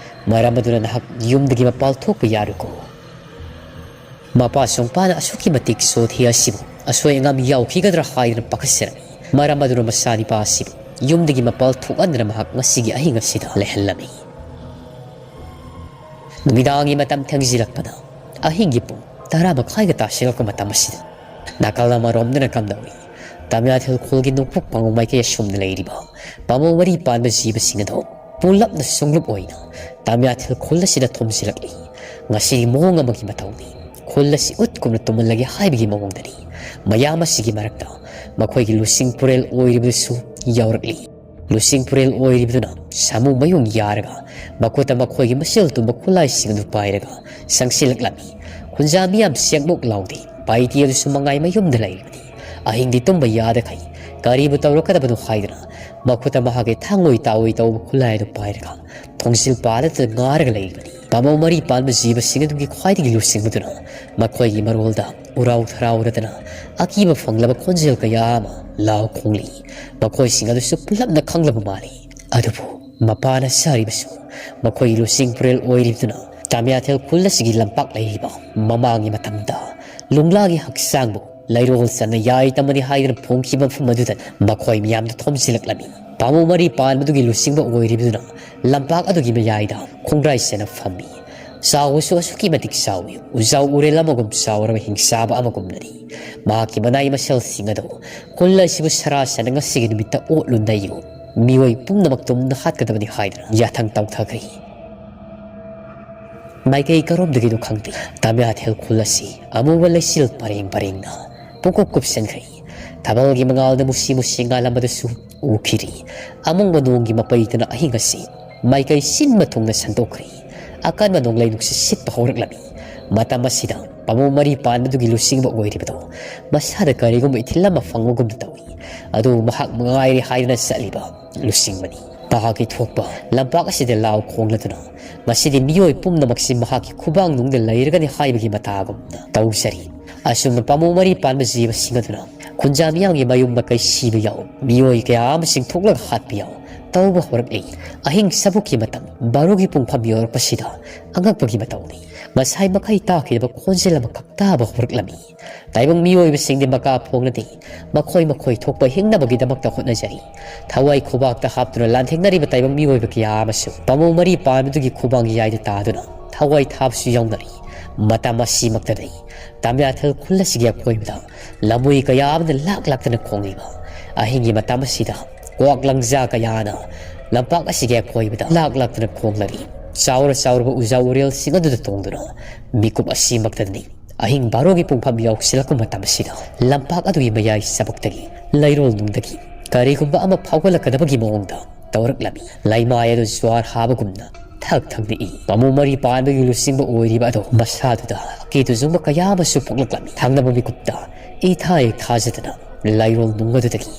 ꯃꯔꯝ ꯑꯗꯨꯅ ꯅꯍꯥꯛ ꯌꯨꯝꯗꯒꯤ ꯃꯄꯥꯜ ꯊꯣꯛꯄ ꯌꯥꯔꯣꯏꯀꯣ"꯫ ꯃꯄꯥ ꯁꯣꯡꯄꯥꯅ ꯑꯁꯨꯛꯀꯤ ꯃꯇꯤꯛ ꯁꯣꯊꯤ ꯑꯁꯤꯕꯨ ꯑꯁꯣꯏ ꯑꯉꯥꯝ ꯌꯥꯎꯈꯤꯒꯗ꯭ꯔꯥ ꯍꯥꯏꯗꯨꯅ ꯄꯥꯈꯠꯆꯔꯝꯃꯤ꯫ ꯃꯔꯝ ꯑꯗꯨꯅ ꯃꯆꯥꯅꯤꯄꯥ ꯑꯁꯤꯕꯨ ꯌꯨꯝꯗꯒꯤ ꯃꯄꯥꯜ ꯊꯣꯛꯍꯟꯗꯅ ꯃꯍꯥꯛ ꯉꯁꯤꯒꯤ ꯑꯍꯤꯡ ꯑꯁꯤꯗ ꯂꯩꯍꯜꯂꯝꯃꯤ꯫ ꯅꯨꯃꯤꯗꯥꯡꯒꯤ ꯃꯇꯝ ꯊꯦꯡꯖꯤꯜꯂꯛꯄꯗ, ꯑꯍꯤꯡꯒꯤ ꯄꯨꯡ ꯇꯔꯥ ꯃꯈꯥꯏꯒ ꯇꯥꯁꯤꯜꯂꯛꯄ ꯃꯇꯝ ꯑꯁꯤꯗ, ꯅꯥꯀꯜ ꯑꯃꯔꯣꯝꯗꯅ ꯀꯝꯗꯧꯏ, ꯇꯥꯃꯤꯌꯥꯊꯦꯜ ꯈꯨꯜꯒꯤ ꯅꯣꯡꯄꯣꯛ ꯄꯥꯡꯉꯧ ꯃꯥꯏꯀꯩ ꯑꯁꯣꯝꯗ ꯂꯩꯔꯤꯕ ꯄꯥꯃꯧ ꯃꯔꯤ ꯄꯥꯟꯕ ꯖꯤꯕꯁꯤꯡ ꯑꯗꯣ ꯄꯨꯂꯞꯅ ꯁꯨꯡꯂꯨꯞ ꯑꯣꯏꯅ ꯇꯥꯃꯤꯌꯥꯊꯦꯜ ꯈꯨꯜ ꯑꯁꯤꯗ ꯊꯣꯝꯖꯤꯜꯂꯛꯂꯤ꯫ ꯉꯁꯤꯒꯤ ꯃꯑꯣꯡ ꯑꯃꯒꯤ ꯃꯇꯧꯅꯤ꯫ ꯈꯨꯜ ꯑꯁꯤ ꯎꯠ ꯀꯨꯝꯅ ꯇꯨꯝꯍꯜꯂꯒꯦ ꯍꯥꯏꯕꯒꯤ ꯃꯑꯣꯡꯗꯅꯤ꯫ ꯃꯌꯥꯝ ꯑꯁꯤꯒꯤ ꯃꯔꯛꯇ ꯃꯈꯣꯏꯒꯤ ꯂꯨꯆꯤꯡ ꯄꯨꯔꯦꯜ ꯑꯣꯏꯔꯤꯕꯗꯨꯁꯨ ꯌꯥꯎꯔꯛꯂꯤ꯫ ꯂꯨꯆꯤꯡ ꯄꯨꯔꯦꯜ ꯑꯣꯏꯔꯤꯕꯗꯨꯅ ꯁꯥꯃꯨ ꯃꯌꯨꯡ ꯌꯥꯔꯒ ꯃꯈꯨꯠꯇ ꯃꯈꯣꯏꯒꯤ ꯃꯁꯦꯜ ꯇꯨꯝꯕ ꯈꯨꯠꯂꯥꯏꯁꯤꯡ ꯑꯗꯨ ꯄꯥꯏꯔꯒ ꯆꯪꯁꯤꯜꯂꯛꯂꯝꯃꯤ꯫ ꯈꯨꯟꯖꯥ ꯃꯤꯌꯥꯝ ꯆꯦꯡꯃꯨꯛ ꯂꯥꯎꯗꯦ꯫ ꯄꯥꯏꯇꯤ ꯑꯗꯨꯁꯨ ꯃꯉꯥꯏ ꯃꯌꯨꯝꯗ ꯂꯩꯔꯤꯕꯅꯤ꯫ ꯑꯍꯤꯡꯗꯤ ꯇꯨꯝꯕ ꯌꯥꯗꯈꯩ ꯀꯔꯤꯕꯨ ꯇꯧꯔꯛꯀꯗꯕꯅꯣ ꯍꯥꯏꯗꯨꯅ ꯃꯈꯨꯠꯇ ꯃꯍꯥꯛꯀꯤ ꯊꯥꯡꯑꯣꯏ ꯇꯥꯑꯣꯏ ꯇꯧꯕ ꯈꯨꯠꯂꯥꯏ ꯑꯗꯨ ꯄꯥꯏꯔꯒ ꯊꯣꯡꯖꯤꯜ ꯄꯥꯜꯂꯗꯨꯅ ꯉꯥꯔꯒ ꯂꯩꯔꯤꯕꯅꯤ꯫ ꯄꯥꯃꯧ ꯃꯔꯤ ꯄꯥꯟꯕ ꯖꯤꯕꯁꯤꯡ ꯑꯗꯨꯒꯤ ꯈ꯭ꯋꯥꯏꯗꯒꯤ ꯂꯨꯆꯤꯡꯕꯗꯨꯅ ꯃꯈꯣꯏꯒꯤ ꯃꯔꯣꯜꯗ ꯎꯔꯥꯎ ꯊꯔꯥꯎꯔꯗꯅ ꯑꯀꯤꯕ ꯐꯪꯂꯕ ꯈꯣꯟꯖꯦꯜ ꯀꯌꯥ ꯑꯃ ꯂꯥꯎ ꯈꯣꯡꯂꯤ꯫ ꯃꯈꯣꯏꯁꯤꯡ ꯑꯗꯨꯁꯨ ꯄꯨꯂꯞꯅ ꯈꯪꯂꯕ ꯃꯥꯜꯂꯤ꯫ ꯑꯗꯨꯕꯨ ꯃꯄꯥꯅ ꯆꯥꯔꯤꯕꯁꯨ ꯃꯈꯣꯏꯒꯤ ꯂꯨꯆꯤꯡ ꯄꯨꯔꯦꯜ ꯑꯣꯏꯔꯤꯕꯗꯨꯅ ꯇꯥꯃꯤꯌꯥꯊꯦꯜ ꯈꯨꯜ ꯑꯁꯤꯒꯤ ꯂꯝꯄꯥꯛ ꯂꯩꯔꯤꯕ ꯃꯃꯥꯡꯒꯤ ꯃꯇꯝꯗ ꯂꯨꯡꯂꯥꯒꯤ ꯍꯛꯆꯥꯡꯕꯨ ꯂꯩꯔꯣꯜ ꯆꯟꯅ ꯌꯥꯏ ꯇꯝꯃꯅꯤ ꯍꯥꯏꯗꯨꯅ ꯐꯣꯡꯈꯤꯕ ꯃꯐꯝ ꯑꯗꯨꯗ ꯃꯈꯣꯏ ꯃꯤꯌꯥꯝꯗ ꯊꯣꯝꯖꯤꯜꯂꯛꯂꯝꯃꯤ꯫ ꯄꯥꯃꯨ ꯃꯔꯤ ꯄꯥꯟꯕꯗꯨꯒꯤ ꯂꯨꯆꯤꯡꯕ ꯑꯣꯏꯔꯤꯕꯗꯨꯅ ꯂꯝꯄꯥꯛ ꯑꯗꯨꯒꯤ ꯃꯌꯥꯏꯗ ꯈꯣꯡꯒ꯭ꯔꯥꯏ ꯆꯟꯅ ꯐꯝꯃꯤ꯫ ꯆꯥꯎꯕꯁꯨ ꯑꯁꯨꯛꯀꯤ ꯃꯇꯤꯛ ꯆꯥꯎꯏ꯫ ꯎꯖꯥꯎ ꯎꯔꯦꯜ ꯑꯃꯒꯨꯝ ꯆꯥꯎꯔꯕ ꯍꯤꯡꯆꯥꯕ ꯑꯃꯒꯨꯝꯅꯅꯤ꯫ ꯃꯍꯥꯛꯀꯤ ꯃꯅꯥꯏ ꯃꯁꯦꯜꯁꯤꯡ ꯑꯗꯨ ꯈꯨꯜ ꯑꯁꯤꯕꯨ ꯁꯔꯥ ꯁꯟꯅ ꯉꯁꯤꯒꯤ ꯅꯨꯃꯤꯠꯇ ꯑꯣꯠꯂꯨ ꯅꯩꯌꯨ, ꯃꯤꯑꯣꯏ ꯄꯨꯝꯅꯃꯛ ꯇꯨꯝꯅ ꯍꯥꯠꯀꯗꯕꯅꯤ ꯍꯥꯏꯗꯨꯅ ꯌꯥꯊꯪ ꯇꯧꯊꯈ꯭ꯔꯦ꯫ ꯃꯥꯏꯀꯩ ꯀꯔꯣꯝꯗꯒꯤꯅꯣ ꯈꯪꯗꯦ, ꯇꯥꯃꯤꯌꯥꯊꯦꯜ ꯈꯨꯜ ꯑꯁꯤ ꯑꯃꯨꯕ ꯂꯩꯆꯤꯜ ꯄꯔꯦꯡ ꯄꯔꯦꯡꯅ ꯄꯨꯡꯀꯨꯞ ꯀꯨꯞꯁꯤꯟꯈ꯭ꯔꯦ꯫ ꯊꯥꯕꯜꯒꯤ ꯃꯉꯥꯜꯗ ꯃꯨꯁꯤ ꯃꯨꯁꯤ ꯉꯥꯜꯂꯝꯕꯗꯨꯁꯨ ꯎꯈꯤꯗ꯭ꯔꯤ꯫ ꯑꯃꯪꯕ ꯅꯣꯡꯒꯤ ꯃꯄꯩꯗꯨꯅ ꯑꯍꯤꯡ ꯑꯁꯤ ꯃꯥꯏꯀꯩ ꯁꯤꯟꯕ ꯊꯨꯡꯅ ꯁꯟꯗꯣꯛꯈ꯭ꯔꯦ꯫ ꯑꯀꯟꯕ ꯅꯣꯡꯂꯩ ꯅꯨꯡꯁꯤꯠ ꯁꯤꯠꯄ ꯍꯧꯔꯛꯂꯝꯃꯤ꯫ ꯃꯇꯝ ꯑꯁꯤꯗ ꯄꯥꯝꯕꯣꯝ ꯃꯔꯤ ꯄꯥꯟꯕꯗꯨꯒꯤ ꯂꯨꯆꯤꯡꯕ ꯑꯣꯏꯔꯤꯕꯗꯣ ꯃꯁꯥꯗ ꯀꯔꯤꯒꯨꯝꯕ ꯏꯊꯤꯜ ꯑꯃ ꯐꯪꯕꯒꯨꯝꯅ ꯇꯧꯏ꯫ ꯑꯗꯨ ꯃꯍꯥꯛ ꯃꯉꯥꯏꯔꯦ ꯍꯥꯏꯗꯨꯅ ꯆꯠꯂꯤꯕ ꯂꯨꯆꯤꯡꯕꯅꯤ꯫ ꯃꯍꯥꯛꯀꯤ ꯊꯣꯛꯄ ꯂꯝꯄꯥꯛ ꯑꯁꯤꯗ ꯂꯥꯎ ꯈꯣꯡꯂꯗꯨꯅ ꯉꯁꯤꯗꯤ ꯃꯤꯑꯣꯏ ꯄꯨꯝꯅꯃꯛꯁꯤ ꯃꯍꯥꯛꯀꯤ ꯈꯨꯕꯥꯡ ꯅꯨꯡꯗ ꯂꯩꯔꯒꯅꯤ ꯍꯥꯏꯕꯒꯤ ꯃꯇꯥꯒꯨꯝꯅ ꯇꯧꯖꯔꯤ꯫ ꯑꯁꯨꯝꯅ ꯄꯥꯝꯕꯣꯝ ꯃꯔꯤ ꯄꯥꯟꯕ ꯖꯤꯕꯁꯤꯡ ꯑꯗꯨꯅ ꯈꯨꯟꯖꯥ ꯃꯤꯌꯥꯝꯒꯤ ꯃꯌꯨꯝ ꯃꯀꯩ ꯁꯤꯕ ꯌꯥꯎ, ꯃꯤꯑꯣꯏ ꯀꯌꯥ ꯑꯃ ꯆꯤꯡꯊꯣꯛꯂꯒ ꯍꯥꯠꯄ ꯌꯥꯎ ꯇꯧꯕ ꯍꯧꯔꯛꯂꯤ꯫ ꯑꯍꯤꯡ ꯆꯕꯨꯛꯀꯤ ꯃꯇꯝ ꯕꯥꯔꯣꯒꯤ ꯄꯨꯡꯐꯝ ꯌꯧꯔꯛꯄꯁꯤꯗ ꯑꯉꯛꯄꯒꯤ ꯃꯇꯧꯅꯤ꯫ ꯉꯁꯥꯏ ꯃꯈꯩ ꯇꯥꯈꯤꯗꯕ ꯈꯣꯟꯖꯦꯜ ꯑꯃꯈꯛ ꯇꯥꯕ ꯍꯧꯔꯛꯂꯝꯃꯤ꯫ ꯇꯥꯏꯕꯪ ꯃꯤꯑꯣꯏꯕꯁꯤꯡꯗꯤ ꯃꯀꯥ ꯐꯣꯡꯅꯗꯦ, ꯃꯈꯣꯏ ꯃꯈꯣꯏ ꯊꯣꯛꯄ ꯍꯤꯡꯅꯕꯒꯤꯗꯃꯛꯇ ꯍꯣꯠꯅꯖꯔꯤ꯫ ꯊꯋꯥꯏ ꯈꯨꯕꯥꯛꯇ ꯍꯥꯞꯇꯨꯅ ꯂꯥꯟꯊꯦꯡꯅꯔꯤꯕ ꯇꯥꯏꯕꯪ ꯃꯤꯑꯣꯏꯕ ꯀꯌꯥ ꯑꯃꯁꯨ ꯄꯥꯝꯕꯣꯝ ꯃꯔꯤ ꯄꯥꯟꯕꯗꯨꯒꯤ ꯈꯨꯕꯥꯡ ꯌꯥꯏꯗ ꯇꯥꯗꯨꯅ ꯊꯋꯥꯏ ꯊꯥꯕꯁꯨ ꯌꯥꯎꯅꯔꯤ꯫ ꯃꯇꯝ ꯑꯁꯤꯃꯛꯇꯗꯤ ꯇꯥꯃꯤꯌꯥꯊꯜ ꯈꯨꯜ ꯑꯁꯤꯒꯤ ꯑꯀꯣꯏꯕꯗ ꯂꯝꯃꯨꯏ ꯀꯌꯥ ꯑꯃꯅ ꯂꯥꯛ ꯂꯥꯛꯇꯅ ꯈꯣꯡꯂꯤꯕ ꯑꯍꯤꯡꯒꯤ ꯃꯇꯝ ꯑꯁꯤꯗ ꯀ꯭ꯋꯥꯛ ꯂꯪꯖꯥ ꯀꯌꯥꯅ ꯂꯝꯄꯥꯛ ꯑꯁꯤꯒꯤ ꯑꯀꯣꯏꯕꯗ ꯂꯥꯛ ꯂꯥꯛꯇꯅ ꯈꯣꯡꯂꯔꯤ꯫ ꯆꯥꯎꯔ ꯆꯥꯎꯔꯕ ꯎꯖꯥ ꯎꯔꯦꯜꯁꯤꯡ ꯑꯗꯨꯗ ꯇꯣꯡꯗꯨꯅ ꯃꯤꯀꯨꯞ ꯑꯁꯤꯃꯛꯇꯅꯤ꯫ ꯑꯍꯤꯡ ꯕꯥꯔꯣꯒꯤ ꯄꯨꯡꯐꯝ ꯌꯧꯁꯤꯜꯂꯛꯄ ꯃꯇꯝ ꯑꯁꯤꯗ ꯂꯝꯄꯥꯛ ꯑꯗꯨꯒꯤ ꯃꯌꯥꯏ ꯆꯕꯨꯛꯇꯒꯤ, ꯂꯩꯔꯣꯜ ꯅꯨꯡꯗꯒꯤ ꯀꯔꯤꯒꯨꯝꯕ ꯑꯃ ꯐꯥꯎꯒꯠꯂꯛꯀꯗꯕꯒꯤ ꯃꯑꯣꯡꯗ ꯇꯧꯔꯛꯂꯝꯃꯤ꯫ ꯂꯩꯃꯥꯏ ꯑꯗꯨ ꯖ꯭ꯋꯥꯔ ꯍꯥꯕꯒꯨꯝꯅ ꯊꯛ ꯊꯛ ꯅꯤꯛꯏ꯫ ꯄꯥꯝꯕꯣꯝ ꯃꯔꯤ ꯄꯥꯟꯕꯒꯤ ꯂꯨꯆꯤꯡꯕ ꯑꯣꯏꯔꯤꯕ ꯑꯗꯣ ꯃꯁꯥꯗꯨꯗ ꯑꯀꯤ ꯇꯨꯖꯨꯡꯕ ꯀꯌꯥ ꯑꯃꯁꯨ ꯄꯣꯛꯂꯛꯂꯝꯃꯤ꯫ ꯊꯪꯅꯕ ꯃꯤꯀꯨꯞꯇ ꯏꯊꯥ ꯍꯦꯛ ꯊꯥꯖꯗꯅ ꯂꯩꯔꯣꯜ ꯅꯨꯡ ꯑꯗꯨꯗꯒꯤ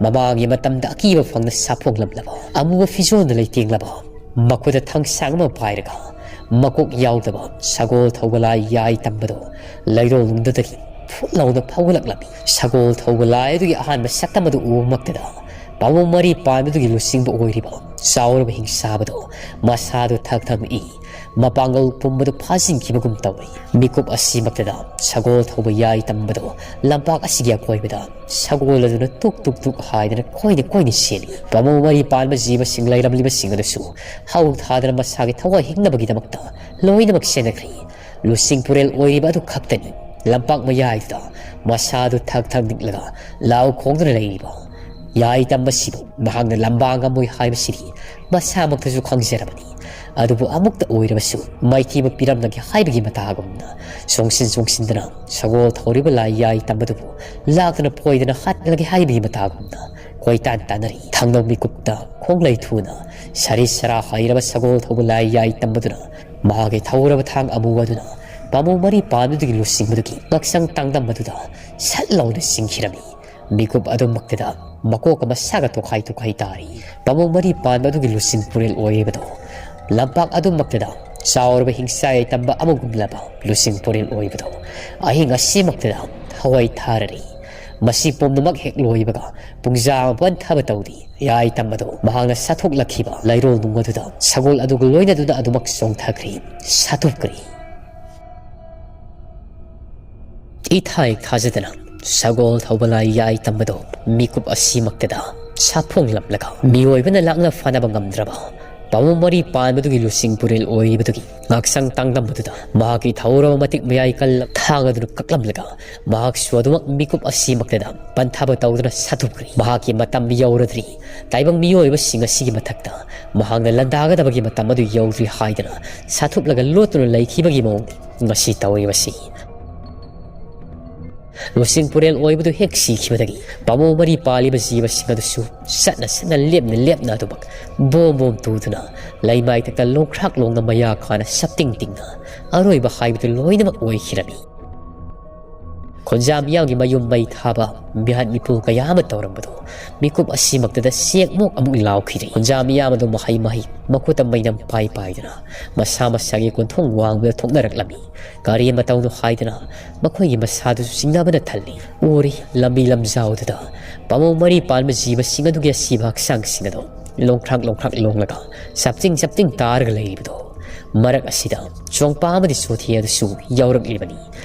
ꯃꯃꯥꯡꯒꯤ ꯃꯇꯝꯗ ꯑꯀꯤꯕ ꯐꯪꯅ ꯁꯥꯐꯣꯡꯂꯝꯂꯕ ꯑꯃꯨꯕ ꯐꯤꯖꯣꯜꯅ ꯂꯩꯇꯦꯡꯂꯕ ꯃꯈꯨꯠꯇ ꯊꯥꯡꯁꯥꯡ ꯑꯃ ꯄꯥꯏꯔꯒ ꯃꯀꯣꯛ ꯌꯥꯎꯗꯕ ꯁꯒꯣꯜ ꯊꯧꯕ ꯂꯥꯏ ꯌꯥꯏ ꯇꯝꯕꯗꯣ ꯂꯩꯔꯣꯜ ꯅꯨꯡꯗꯨꯗꯒꯤ ꯐꯨꯠ ꯂꯥꯎꯅ ꯐꯥꯎꯒꯠꯂꯛꯂꯝꯃꯤ꯫ ꯁꯒꯣꯜ ꯊꯧꯕ ꯂꯥꯏ ꯑꯗꯨꯒꯤ ꯑꯍꯥꯟꯕ ꯁꯛꯇꯝ ꯑꯗꯨ ꯎꯕꯃꯛꯇꯗ ꯄꯥꯝꯕꯣꯝ ꯃꯔꯤ ꯄꯥꯟꯕꯗꯨꯒꯤ ꯂꯨꯆꯤꯡꯕ ꯑꯣꯏꯔꯤꯕ ꯆꯥꯎꯔꯕ ꯍꯤꯡꯁꯥꯕꯗꯣ ꯃꯁꯥꯗꯨ ꯊꯛ ꯊꯛ ꯅꯤꯛꯏ꯫ ꯃꯄꯥꯡꯒꯜ ꯄꯨꯝꯕꯗꯨ ꯐꯥꯖꯤꯟꯈꯤꯕꯒꯨꯝ ꯇꯧꯏ꯫ ꯃꯤꯀꯨꯞ ꯑꯁꯤꯃꯛꯇꯗ ꯁꯒꯣꯜ ꯊꯧꯕ ꯌꯥꯏ ꯇꯝꯕꯗꯣ ꯂꯝꯄꯥꯛ ꯑꯁꯤꯒꯤ ꯑꯀꯣꯏꯕꯗ ꯁꯒꯣꯜ ꯑꯗꯨꯅ ꯇꯨꯛ ꯇꯨꯛ ꯇꯨꯛ ꯍꯥꯏꯗꯅ ꯀꯣꯏꯅ ꯀꯣꯏꯅ ꯆꯦꯜꯂꯤ꯫ ꯄꯥꯝꯕꯣꯝ ꯃꯔꯤ ꯄꯥꯟꯕ ꯖꯤꯕꯁꯤꯡ ꯂꯩꯔꯝꯂꯤꯕꯁꯤꯡ ꯑꯗꯨꯁꯨ ꯍꯧ ꯊꯥꯗꯅ ꯃꯁꯥꯒꯤ ꯊꯋꯥꯏ ꯍꯤꯡꯅꯕꯒꯤꯗꯃꯛꯇ ꯂꯣꯏꯅꯃꯛ ꯆꯦꯟꯅꯈ꯭ꯔꯦ꯫ ꯂꯨꯆꯤꯡ ꯄꯨꯔꯦꯜ ꯑꯣꯏꯔꯤꯕ ꯑꯗꯨ ꯈꯛꯇꯅꯤ ꯂꯝꯄꯥꯛ ꯃꯌꯥꯏꯗꯨꯗ ꯃꯁꯥꯗꯨ ꯊꯛ ꯊꯛ ꯅꯤꯛꯂꯒ ꯂꯥꯎ ꯈꯣꯡꯗꯨꯅ ꯂꯩꯔꯤꯕ꯫ ꯌꯥꯏ ꯇꯝꯕꯁꯤꯕꯨ ꯃꯍꯥꯛꯅ ꯂꯝꯕꯥ ꯉꯝꯃꯣꯏ ꯍꯥꯏꯕꯁꯤꯗꯤ ꯃꯁꯥꯃꯛꯇꯁꯨ ꯈꯪꯖꯔꯕꯅꯤ꯫ ꯑꯗꯨꯕꯨ ꯑꯃꯨꯛꯇ ꯑꯣꯏꯔꯕꯁꯨ ꯃꯥꯏꯊꯤꯕ ꯄꯤꯔꯝꯂꯒꯦ ꯍꯥꯏꯕꯒꯤ ꯃꯇꯥꯒꯨꯝꯅ ꯆꯣꯡꯁꯤꯟ ꯆꯣꯡꯁꯤꯟꯗꯨꯅ ꯁꯒꯣꯜ ꯊꯧꯔꯤꯕ ꯂꯥꯏ ꯌꯥꯏ ꯇꯝꯕꯗꯨꯕꯨ ꯂꯥꯛꯇꯨꯅ ꯐꯣꯏꯗꯅ ꯍꯥꯠꯂꯒꯦ ꯍꯥꯏꯕꯒꯤ ꯃꯇꯥꯒꯨꯝꯅ ꯀꯣꯏꯇꯥꯟ ꯇꯥꯟꯅꯔꯤ꯫ ꯊꯥꯡꯅꯧ ꯃꯤꯀꯨꯞꯇ ꯈꯣꯡꯂꯩ ꯊꯨꯅ ꯁꯔꯤ ꯁꯔꯥ ꯍꯩꯔꯕ ꯁꯒꯣꯜ ꯊꯧꯕ ꯂꯥꯏ ꯌꯥꯏ ꯇꯝꯕꯗꯨꯅ ꯃꯍꯥꯛꯀꯤ ꯊꯧꯔꯕ ꯊꯥꯡ ꯑꯃꯨꯕ ꯑꯗꯨꯅ ꯄꯥꯝꯕꯣꯝ ꯃꯔꯤ ꯄꯥꯟꯕꯗꯨꯒꯤ ꯂꯨꯆꯤꯡꯕꯗꯨꯒꯤ ꯉꯛꯁꯪ ꯇꯥꯡꯗꯝ ꯑꯗꯨꯗ ꯁꯠ ꯂꯥꯎꯅ ꯆꯤꯡꯈꯤꯔꯝꯃꯤ꯫ ꯃꯤꯀꯨꯞ ꯑꯗꯨꯃꯛꯇꯗ ꯃꯀꯣꯛꯀ ꯃꯁꯥꯒ ꯇꯣꯈꯥꯏ ꯇꯣꯈꯥꯏ ꯇꯥꯔꯤ꯫ ꯄꯥꯝꯕꯣꯝ ꯃꯔꯤ ꯄꯥꯟꯕ ꯑꯗꯨꯒꯤ ꯂꯨꯆꯤꯡ ꯄꯨꯔꯦꯜ ꯑꯣꯏꯔꯤꯕꯗꯣ ꯂꯝꯄꯥꯛ ꯑꯗꯨꯃꯛꯇꯗ ꯆꯥꯎꯔꯕ ꯍꯤꯡꯆꯥꯏ ꯇꯝꯕ ꯑꯃꯒꯨꯝꯂꯕ ꯂꯨꯆꯤꯡ ꯄꯨꯔꯦꯜ ꯑꯣꯏꯕꯗꯣ ꯑꯍꯤꯡ ꯑꯁꯤꯃꯛꯇꯗ ꯊꯋꯥꯏ ꯊꯥꯔꯔꯤ꯫ ꯃꯁꯤ ꯄꯨꯝꯅꯃꯛ ꯍꯦꯛ ꯂꯣꯏꯕꯒ ꯄꯨꯡꯖꯥ ꯑꯃ ꯄꯟꯊꯕ ꯇꯧꯗꯦ꯫ ꯌꯥꯏ ꯇꯝꯕꯗꯣ ꯃꯍꯥꯛꯅ ꯁꯥꯊꯣꯛꯂꯛꯈꯤꯕ ꯂꯩꯔꯣꯜ ꯅꯨꯡ ꯑꯗꯨꯗ ꯁꯒꯣꯜ ꯑꯗꯨꯒ ꯂꯣꯏꯅꯗꯨꯅ ꯑꯗꯨꯃꯛ ꯆꯣꯡꯊꯈ꯭ꯔꯦ, ꯁꯥꯊꯨꯞꯈ꯭ꯔꯦ꯫ ꯏꯊꯥꯏ ꯊꯥꯖꯗꯅ ꯁꯒꯣꯜ ꯊꯧꯕ ꯂꯥꯏ ꯌꯥꯏ ꯇꯝꯕꯗꯣ ꯃꯤꯀꯨꯞ ꯑꯁꯤꯃꯛꯇꯗ ꯁꯥꯐꯣꯡꯂꯝꯂꯒ ꯃꯤꯑꯣꯏꯕꯅ ꯂꯥꯛꯅ ꯐꯥꯅꯕ ꯉꯝꯗ꯭ꯔꯕ ꯄꯥꯝꯕꯣꯝ ꯃꯔꯤ ꯄꯥꯟꯕꯗꯨꯒꯤ ꯂꯨꯆꯤꯡ ꯄꯨꯔꯦꯜ ꯑꯣꯏꯔꯤꯕꯗꯨꯒꯤ ꯉꯥꯛꯁꯪ ꯇꯥꯡꯗꯝꯕꯗꯨꯗ ꯃꯍꯥꯛꯀꯤ ꯊꯧꯔꯕ ꯃꯇꯤꯛ ꯃꯌꯥꯏ ꯀꯜꯂ ꯊꯥꯡ ꯑꯗꯨꯅ ꯀꯛꯂꯝꯂꯒ ꯃꯍꯥꯛꯁꯨ ꯑꯗꯨꯃꯛ ꯃꯤꯀꯨꯞ ꯑꯁꯤꯃꯛꯇꯗ ꯄꯟꯊꯕ ꯇꯧꯗꯨꯅ ꯁꯥꯊꯨꯞꯈ꯭ꯔꯦ꯫ ꯃꯍꯥꯛꯀꯤ ꯃꯇꯝ ꯌꯧꯔꯗ꯭ꯔꯤ꯫ ꯇꯥꯏꯕꯪ ꯃꯤꯑꯣꯏꯕꯁꯤꯡ ꯑꯁꯤꯒꯤ ꯃꯊꯛꯇ ꯃꯍꯥꯛꯅ ꯂꯥꯟꯗꯥꯒꯗꯕꯒꯤ ꯃꯇꯝ ꯑꯗꯨ ꯌꯧꯗ꯭ꯔꯤ ꯍꯥꯏꯗꯅ ꯁꯥꯊꯨꯞꯂꯒ ꯂꯣꯠꯇꯨꯅ ꯂꯩꯈꯤꯕꯒꯤ ꯃꯑꯣꯡ ꯉꯁꯤ ꯇꯧꯔꯤꯕꯁꯤ꯫ ꯂꯨꯆꯤꯡ ꯄꯨꯔꯦꯜ ꯑꯣꯏꯕꯗꯨ ꯍꯦꯛ ꯁꯤꯈꯤꯕꯗꯒꯤ ꯄꯥꯝꯕꯣꯝ ꯃꯔꯤ ꯄꯥꯜꯂꯤꯕ ꯖꯤꯕꯁꯤꯡ ꯑꯗꯨꯁꯨ ꯁꯠꯅ ꯁꯠꯅ ꯂꯦꯞꯅ ꯂꯦꯞꯅ ꯑꯗꯨꯃꯛ ꯕꯣꯝ ꯕꯣꯝ ꯇꯨꯗꯨꯅ ꯂꯩꯃꯥꯏꯊꯛꯇ ꯂꯣꯡꯈ꯭ꯔꯥꯛ ꯂꯣꯡꯅ ꯃꯌꯥ ꯀꯥꯅ ꯁꯞꯇꯤꯡ ꯇꯤꯡꯅ ꯑꯔꯣꯏꯕ ꯍꯥꯏꯕꯗꯨ ꯂꯣꯏꯅꯃꯛ ꯑꯣꯏꯈꯤꯔꯝꯃꯤ꯫ ꯈꯨꯟꯖꯥ ꯃꯤꯌꯥꯝꯒꯤ ꯃꯌꯨꯝ ꯃꯩ ꯊꯥꯕ ꯃꯤꯍꯥꯠ ꯃꯤꯄꯨ ꯀꯌꯥ ꯑꯃ ꯇꯧꯔꯝꯕꯗꯨ ꯃꯤꯀꯨꯞ ꯑꯁꯤꯃꯛꯇꯗ ꯆꯦꯛꯃꯣꯛ ꯑꯃꯨꯛ ꯂꯥꯎꯈꯤꯔꯦ꯫ ꯈꯨꯟꯖꯥ ꯃꯤꯌꯥꯝ ꯑꯗꯨ ꯃꯍꯩ ꯃꯍꯩ ꯃꯈꯨꯠꯇ ꯃꯩꯅꯝ ꯄꯥꯏ ꯄꯥꯏꯗꯨꯅ ꯃꯁꯥ ꯃꯁꯥꯒꯤ ꯀꯣꯟꯊꯣꯡ ꯋꯥꯡꯃꯗ ꯊꯣꯛꯅꯔꯛꯂꯝꯃꯤ꯫ ꯀꯔꯤ ꯑꯃ ꯇꯧꯅꯣ ꯍꯥꯏꯗꯅ ꯃꯈꯣꯏꯒꯤ ꯃꯁꯥꯗꯨꯁꯨ ꯆꯤꯡꯅꯕꯅ ꯊꯜꯂꯤ꯫ ꯎꯔꯤ ꯂꯝꯕꯤ ꯂꯝꯖꯥꯎꯗꯨꯗ ꯄꯥꯝꯕꯣꯝ ꯃꯔꯤ ꯄꯥꯟꯕ ꯖꯤꯕꯁꯤꯡ ꯑꯗꯨꯒꯤ ꯑꯁꯤꯕ ꯍꯛꯆꯥꯡꯁꯤꯡ ꯑꯗꯨ ꯂꯣꯡꯈ꯭ꯔꯥꯛ ꯂꯣꯡꯈ꯭ꯔꯥꯛ ꯂꯣꯡꯂꯒ ꯆꯞꯇꯤꯡ ꯆꯞꯇꯤꯡ ꯇꯥꯔꯒ ꯂꯩꯔꯤꯕꯗꯣ꯫ ꯃꯔꯛ ꯑꯁꯤꯗ ꯆꯣꯡꯄꯥ ꯑꯃꯗꯤ ꯆꯣꯊꯦ ꯑꯗꯨꯁꯨ ꯌꯥꯎꯔꯛꯂꯤꯕꯅꯤ꯫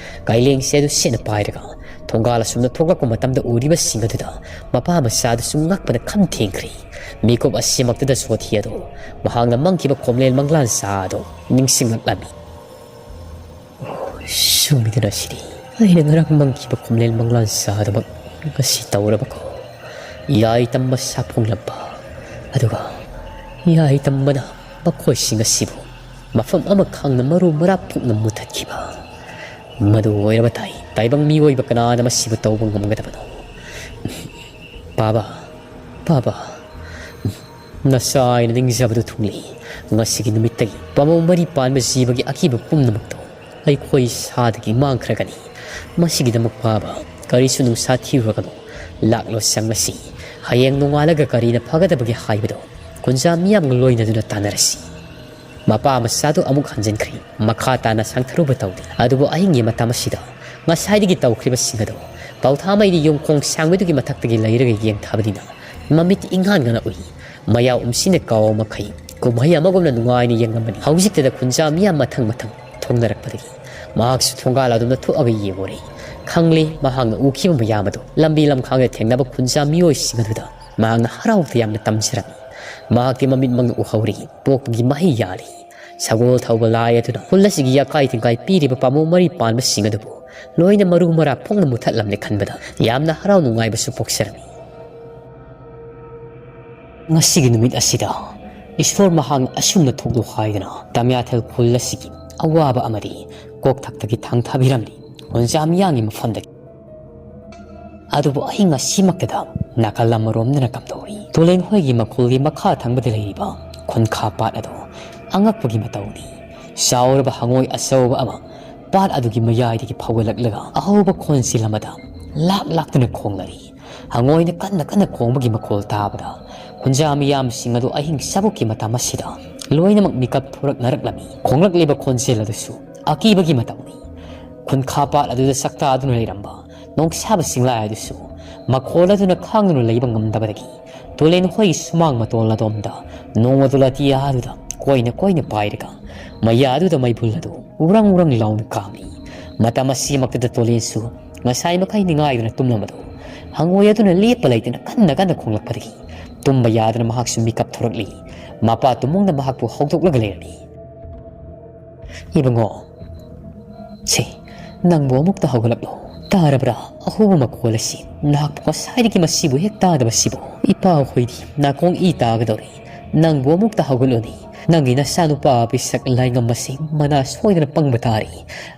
ꯀꯥꯏꯂꯦꯡꯁꯦ ꯑꯗꯨ ꯁꯦꯠꯅ ꯄꯥꯏꯔꯒ ꯊꯣꯡꯒꯥꯜ ꯑꯁꯨꯝꯅ ꯊꯣꯛꯂꯛꯄ ꯃꯇꯝꯗ ꯎꯔꯤꯕꯁꯤꯡ ꯑꯗꯨꯗ ꯃꯄꯥ ꯃꯆꯥꯗꯨꯁꯨ ꯉꯛꯄꯅ ꯈꯝ ꯊꯦꯡꯈ꯭ꯔꯦ꯫ ꯃꯤꯀꯨꯞ ꯑꯁꯤꯃꯛꯇꯗ ꯆꯣꯊꯦ ꯑꯗꯣ ꯃꯍꯥꯛꯅ ꯃꯪꯈꯤꯕ ꯈꯣꯝꯂꯦꯟ ꯃꯪꯂꯥꯟ ꯆꯥ ꯑꯗꯣ ꯅꯤꯡꯁꯤꯡꯂꯛꯂꯝꯃꯤ꯫ ꯑꯣ, ꯁꯨꯝꯃꯤꯗꯅ ꯁꯤꯗꯤ ꯑꯩꯅ ꯉꯔꯥꯡ ꯃꯪꯈꯤꯕ ꯈꯣꯝꯂꯦꯟ ꯃꯪꯂꯥꯟ ꯆꯥ ꯑꯗꯨꯃꯛ ꯉꯁꯤ ꯇꯧꯔꯕꯀꯣ꯫ ꯌꯥꯏ ꯇꯝꯕ ꯁꯥꯐꯣꯡꯂꯝꯕ ꯑꯗꯨꯒ ꯌꯥꯏ ꯇꯝꯕꯅ ꯃꯈꯣꯏꯁꯤꯡ ꯑꯁꯤꯕꯨ ꯃꯐꯝ ꯑꯃ ꯈꯪꯅ ꯃꯔꯨ ꯃꯔꯥ ꯄꯨꯛꯅ ꯃꯨꯊꯠꯈꯤꯕ꯫ ꯃꯗꯨ ꯑꯣꯏꯔꯕ ꯇꯥꯏ꯫ ꯇꯥꯏꯕꯪ ꯃꯤꯑꯣꯏꯕ ꯀꯅꯥꯅ ꯃꯁꯤꯕꯨ ꯇꯧꯕ ꯉꯝꯒꯗꯕꯅꯣ? ꯄꯥꯕ, ꯄꯥꯕ, ꯅꯆꯥ ꯑꯩꯅ ꯅꯤꯡꯖꯕꯗꯨ ꯊꯨꯡꯂꯦ꯫ ꯉꯁꯤꯒꯤ ꯅꯨꯃꯤꯠꯇꯒꯤ ꯄꯥꯝꯕꯣꯝ ꯃꯔꯤ ꯄꯥꯟꯕ ꯖꯤꯕꯒꯤ ꯑꯀꯤꯕ ꯄꯨꯝꯅꯃꯛꯇꯣ ꯑꯩꯈꯣꯏ ꯁꯥꯗꯒꯤ ꯃꯥꯡꯈ꯭ꯔꯒꯅꯤ꯫ ꯃꯁꯤꯒꯤꯗꯃꯛ ꯄꯥꯕ ꯀꯔꯤꯁꯨ ꯅꯨꯡꯁꯥ ꯊꯤꯔꯨꯔꯒꯅꯨ꯫ ꯂꯥꯛꯂꯣ ꯆꯪꯂꯁꯤ꯫ ꯍꯌꯦꯡ ꯅꯣꯡꯉꯥꯜꯂꯒ ꯀꯔꯤꯅ ꯐꯒꯗꯕꯒꯦ ꯍꯥꯏꯕꯗꯣ ꯀꯨꯟꯖꯥ ꯃꯤꯌꯥꯝꯒ ꯂꯣꯏꯅꯗꯨꯅ ꯇꯥꯟꯅꯔꯁꯤ꯫ ꯃꯄꯥ ꯃꯆꯥꯗꯨ ꯑꯃꯨꯛ ꯍꯟꯖꯤꯟꯈ꯭ꯔꯦ꯫ ꯃꯈꯥ ꯇꯥꯅ ꯁꯪꯊꯔꯨꯕ ꯇꯧꯗꯦ꯫ ꯑꯗꯨꯕꯨ ꯑꯍꯤꯡꯒꯤ ꯃꯇꯝ ꯑꯁꯤꯗ ꯉꯁꯥꯏꯗꯒꯤ ꯇꯧꯈ꯭ꯔꯤꯕꯁꯤꯡ ꯑꯗꯨ ꯄꯥꯎꯊꯥꯃꯩꯗꯤ ꯌꯨꯝꯈꯣꯡ ꯁꯥꯡꯕꯗꯨꯒꯤ ꯃꯊꯛꯇꯒꯤ ꯂꯩꯔꯒ ꯌꯦꯡꯊꯕꯅꯤꯅ ꯃꯃꯤꯠ ꯏꯪꯍꯥꯟꯒꯅ ꯎꯏ꯫ ꯃꯌꯥ ꯎꯝꯁꯤꯅ ꯀꯥꯎ ꯃꯈꯩ ꯀꯨꯝꯍꯩ ꯑꯃꯒꯨꯝꯅ ꯅꯨꯡꯉꯥꯏꯅ ꯌꯦꯡꯂꯝꯕꯅꯤ꯫ ꯍꯧꯖꯤꯛꯇꯗ ꯈꯨꯟꯖꯥ ꯃꯤꯌꯥꯝ ꯃꯊꯪ ꯃꯊꯪ ꯊꯣꯡꯅꯔꯛꯄꯗꯒꯤ ꯃꯍꯥꯛꯁꯨ ꯊꯣꯡꯒꯥꯜ ꯑꯗꯣꯝꯗ ꯊꯣꯛꯑꯒ ꯌꯦꯡꯉꯨꯔꯦ꯫ ꯈꯪꯂꯦ, ꯃꯍꯥꯛꯅ ꯎꯈꯤꯕ ꯃꯌꯥꯝ ꯑꯗꯨ ꯂꯝꯕꯤ ꯂꯝꯈꯥꯡꯗ ꯊꯦꯡꯅꯕ ꯈꯨꯟꯖꯥ ꯃꯤꯑꯣꯏꯁꯤꯡ ꯑꯗꯨꯗ ꯃꯍꯥꯛꯅ ꯍꯔꯥꯎꯕꯗ ꯌꯥꯝꯅ ꯇꯝꯖꯔꯝꯃꯤ꯫ ꯃꯍꯥꯛꯇꯤ ꯃꯃꯤꯠꯃꯛꯅ ꯎꯍꯧꯔꯤ꯫ ꯄꯣꯛꯄꯒꯤ ꯃꯍꯩ ꯌꯥꯜꯂꯤ꯫ ꯁꯒꯣꯜ ꯊꯧꯕ ꯂꯥꯏ ꯑꯗꯨꯅ ꯈꯨꯜ ꯑꯁꯤꯒꯤ ꯌꯥꯀꯥꯏ ꯇꯤꯡꯀꯥꯏ ꯄꯤꯔꯤꯕ ꯄꯥꯝꯕꯣꯝ ꯃꯔꯤ ꯄꯥꯟꯕꯁꯤꯡ ꯑꯗꯨꯕꯨ ꯂꯣꯏꯅ ꯃꯔꯨ ꯃꯔꯥ ꯐꯣꯡꯅ ꯃꯨꯊꯠꯂꯝꯂꯦ ꯈꯟꯕꯗ ꯌꯥꯝꯅ ꯍꯔꯥꯎ ꯅꯨꯡꯉꯥꯏꯕꯁꯨ ꯄꯣꯛꯆꯔꯝꯃꯤ꯫ ꯉꯁꯤꯒꯤ ꯅꯨꯃꯤꯠ ꯑꯁꯤꯗ ꯏꯁꯣꯔ ꯃꯍꯥꯛꯅ ꯑꯁꯨꯝꯅ ꯊꯣꯛꯂꯨ ꯍꯥꯏꯗꯨꯅ ꯇꯃꯤꯌꯥꯊꯦꯜ ꯈꯨꯜ ꯑꯁꯤꯒꯤ ꯑꯋꯥꯕ ꯑꯃꯗꯤ ꯀꯣꯛꯊꯛꯇꯒꯤ ꯊꯥꯡꯊꯕꯤꯔꯝꯂꯤ꯫ ꯈꯨꯟꯖꯥ ꯃꯤꯌꯥꯝꯒꯤ ꯃꯐꯝꯗꯒꯤ꯫ ꯑꯗꯨꯕꯨ ꯑꯍꯤꯡ ꯑꯁꯤꯃꯛꯇꯗ ꯅꯥꯀꯜ ꯑꯃꯔꯣꯝꯗꯅ ꯀꯝꯗꯧꯔꯤ? ꯇꯨꯂꯦꯟ ꯍꯣꯏꯒꯤ ꯃꯈꯣꯜꯒꯤ ꯃꯈꯥ ꯊꯪꯕꯗ ꯂꯩꯔꯤꯕ ꯈꯨꯟꯈꯥ ꯄꯥꯠ ꯑꯗꯨ ꯑꯉꯛꯄꯒꯤ ꯃꯇꯧꯅꯤ꯫ ꯆꯥꯎꯔꯕ ꯍꯉꯣꯏ ꯑꯆꯧꯕ ꯑꯃ ꯄꯥꯠ ꯑꯗꯨꯒꯤ ꯃꯌꯥꯏꯗꯒꯤ ꯐꯥꯎꯒꯠꯂꯛꯂꯒ ꯑꯍꯧꯕ ꯈꯣꯟꯖꯦꯜ ꯑꯃꯗ ꯂꯥꯛ ꯂꯥꯛꯇꯨꯅ ꯈꯣꯡꯂꯔꯤ꯫ ꯍꯉꯣꯏꯅ ꯀꯟꯅ ꯀꯟꯅ ꯈꯣꯡꯕꯒꯤ ꯃꯈꯣꯜ ꯇꯥꯕꯗ ꯈꯨꯟꯖꯥ ꯃꯤꯌꯥꯝꯁꯤꯡ ꯑꯗꯨ ꯑꯍꯤꯡ ꯆꯥꯕꯨꯛꯀꯤ ꯃꯇꯝ ꯑꯁꯤꯗ ꯂꯣꯏꯅꯃꯛ ꯃꯤꯀꯞ ꯊꯣꯔꯛꯅꯔꯛꯂꯝꯃꯤ꯫ ꯈꯣꯡꯂꯛꯂꯤꯕ ꯈꯣꯟꯖꯦꯜ ꯑꯗꯨꯁꯨ ꯑꯀꯤꯕꯒꯤ ꯃꯇꯧꯅꯤ꯫ ꯈꯨꯟꯈꯥ ꯄꯥꯠ ꯑꯗꯨꯗ ꯆꯥꯛꯇꯥꯗꯨꯅ ꯂꯩꯔꯝꯕ ꯅꯣꯡꯁꯥꯕ ꯆꯤꯡꯂꯥꯏ ꯑꯗꯨꯁꯨ ꯃꯈꯣꯜ ꯑꯗꯨꯅ ꯈꯥꯡꯗꯨꯅ ꯂꯩꯕ ꯉꯝꯗꯕꯗꯒꯤ ꯇꯨꯂꯦꯟ ꯍꯣꯏꯒꯤ ꯁꯨꯃꯥꯡ ꯃꯇꯣꯜ ꯑꯗꯣꯝꯗ ꯅꯣꯡ ꯑꯗꯨ ꯂꯥꯇꯤꯌꯥꯗꯨꯗ ꯀꯣꯏꯅ ꯀꯣꯏꯅ ꯄꯥꯏꯔꯒ ꯃꯌꯥꯗꯨꯗ ꯃꯩꯕꯨꯜ ꯑꯗꯨ ꯎꯔꯪ ꯎꯔꯪ ꯂꯥꯎꯅ ꯀꯥꯝꯂꯤ꯫ ꯃꯇꯝ ꯑꯁꯤꯃꯛꯇꯗ ꯇꯨꯂꯦꯟꯁꯨ ꯉꯁꯥꯏ ꯃꯈꯩ ꯅꯤꯡꯉꯥꯏꯗꯨꯅ ꯇꯨꯝꯂꯝꯕꯗꯨ ꯍꯉꯣꯏ ꯑꯗꯨꯅ ꯂꯦꯞꯄ ꯂꯩꯇꯅ ꯀꯟꯅ ꯀꯟꯅ ꯈꯣꯡꯂꯛꯄꯗꯒꯤ ꯇꯨꯝꯕ ꯌꯥꯗꯅ ꯃꯍꯥꯛꯁꯨ ꯃꯤꯀꯞ ꯊꯣꯔꯛꯂꯤ꯫ ꯃꯄꯥ ꯇꯨꯃꯨꯡꯅ ꯃꯍꯥꯛꯄꯨ ꯍꯧꯗꯣꯛꯂꯒ ꯂꯩꯔꯝꯃꯤ꯫ "ꯏꯕꯨꯡꯉꯣ, ꯁꯦ, ꯅꯪꯕꯨ ꯑꯃꯨꯛꯇ ꯍꯧꯒꯠꯂꯛꯂꯣ꯫ ꯇꯥꯔꯕ꯭ꯔꯥ ꯑꯍꯧꯕ ꯃꯈꯣꯜ ꯑꯁꯤ? ꯅꯍꯥꯛꯄꯨ ꯉꯁꯥꯏꯗꯒꯤ ꯃꯁꯤꯕꯨ ꯍꯦꯛ ꯇꯥꯗꯕꯁꯤꯕꯨ? ꯏꯄꯥ ꯍꯣꯏꯗꯤ ꯅꯥꯀꯣꯡ ꯏ ꯇꯥꯒꯗꯧꯔꯦ꯫ ꯅꯪꯕꯨ ꯑꯃꯨꯛꯇ ꯍꯧꯒꯠꯂꯨꯅꯦ꯫ ꯅꯪꯒꯤ ꯅꯆꯥꯅꯨꯄꯥ ꯄꯤꯁꯛ ꯂꯥꯏꯉꯝ ꯑꯁꯤ ꯃꯅꯥ ꯁꯣꯏꯗꯅ ꯄꯪꯕ ꯇꯥꯔꯦ꯫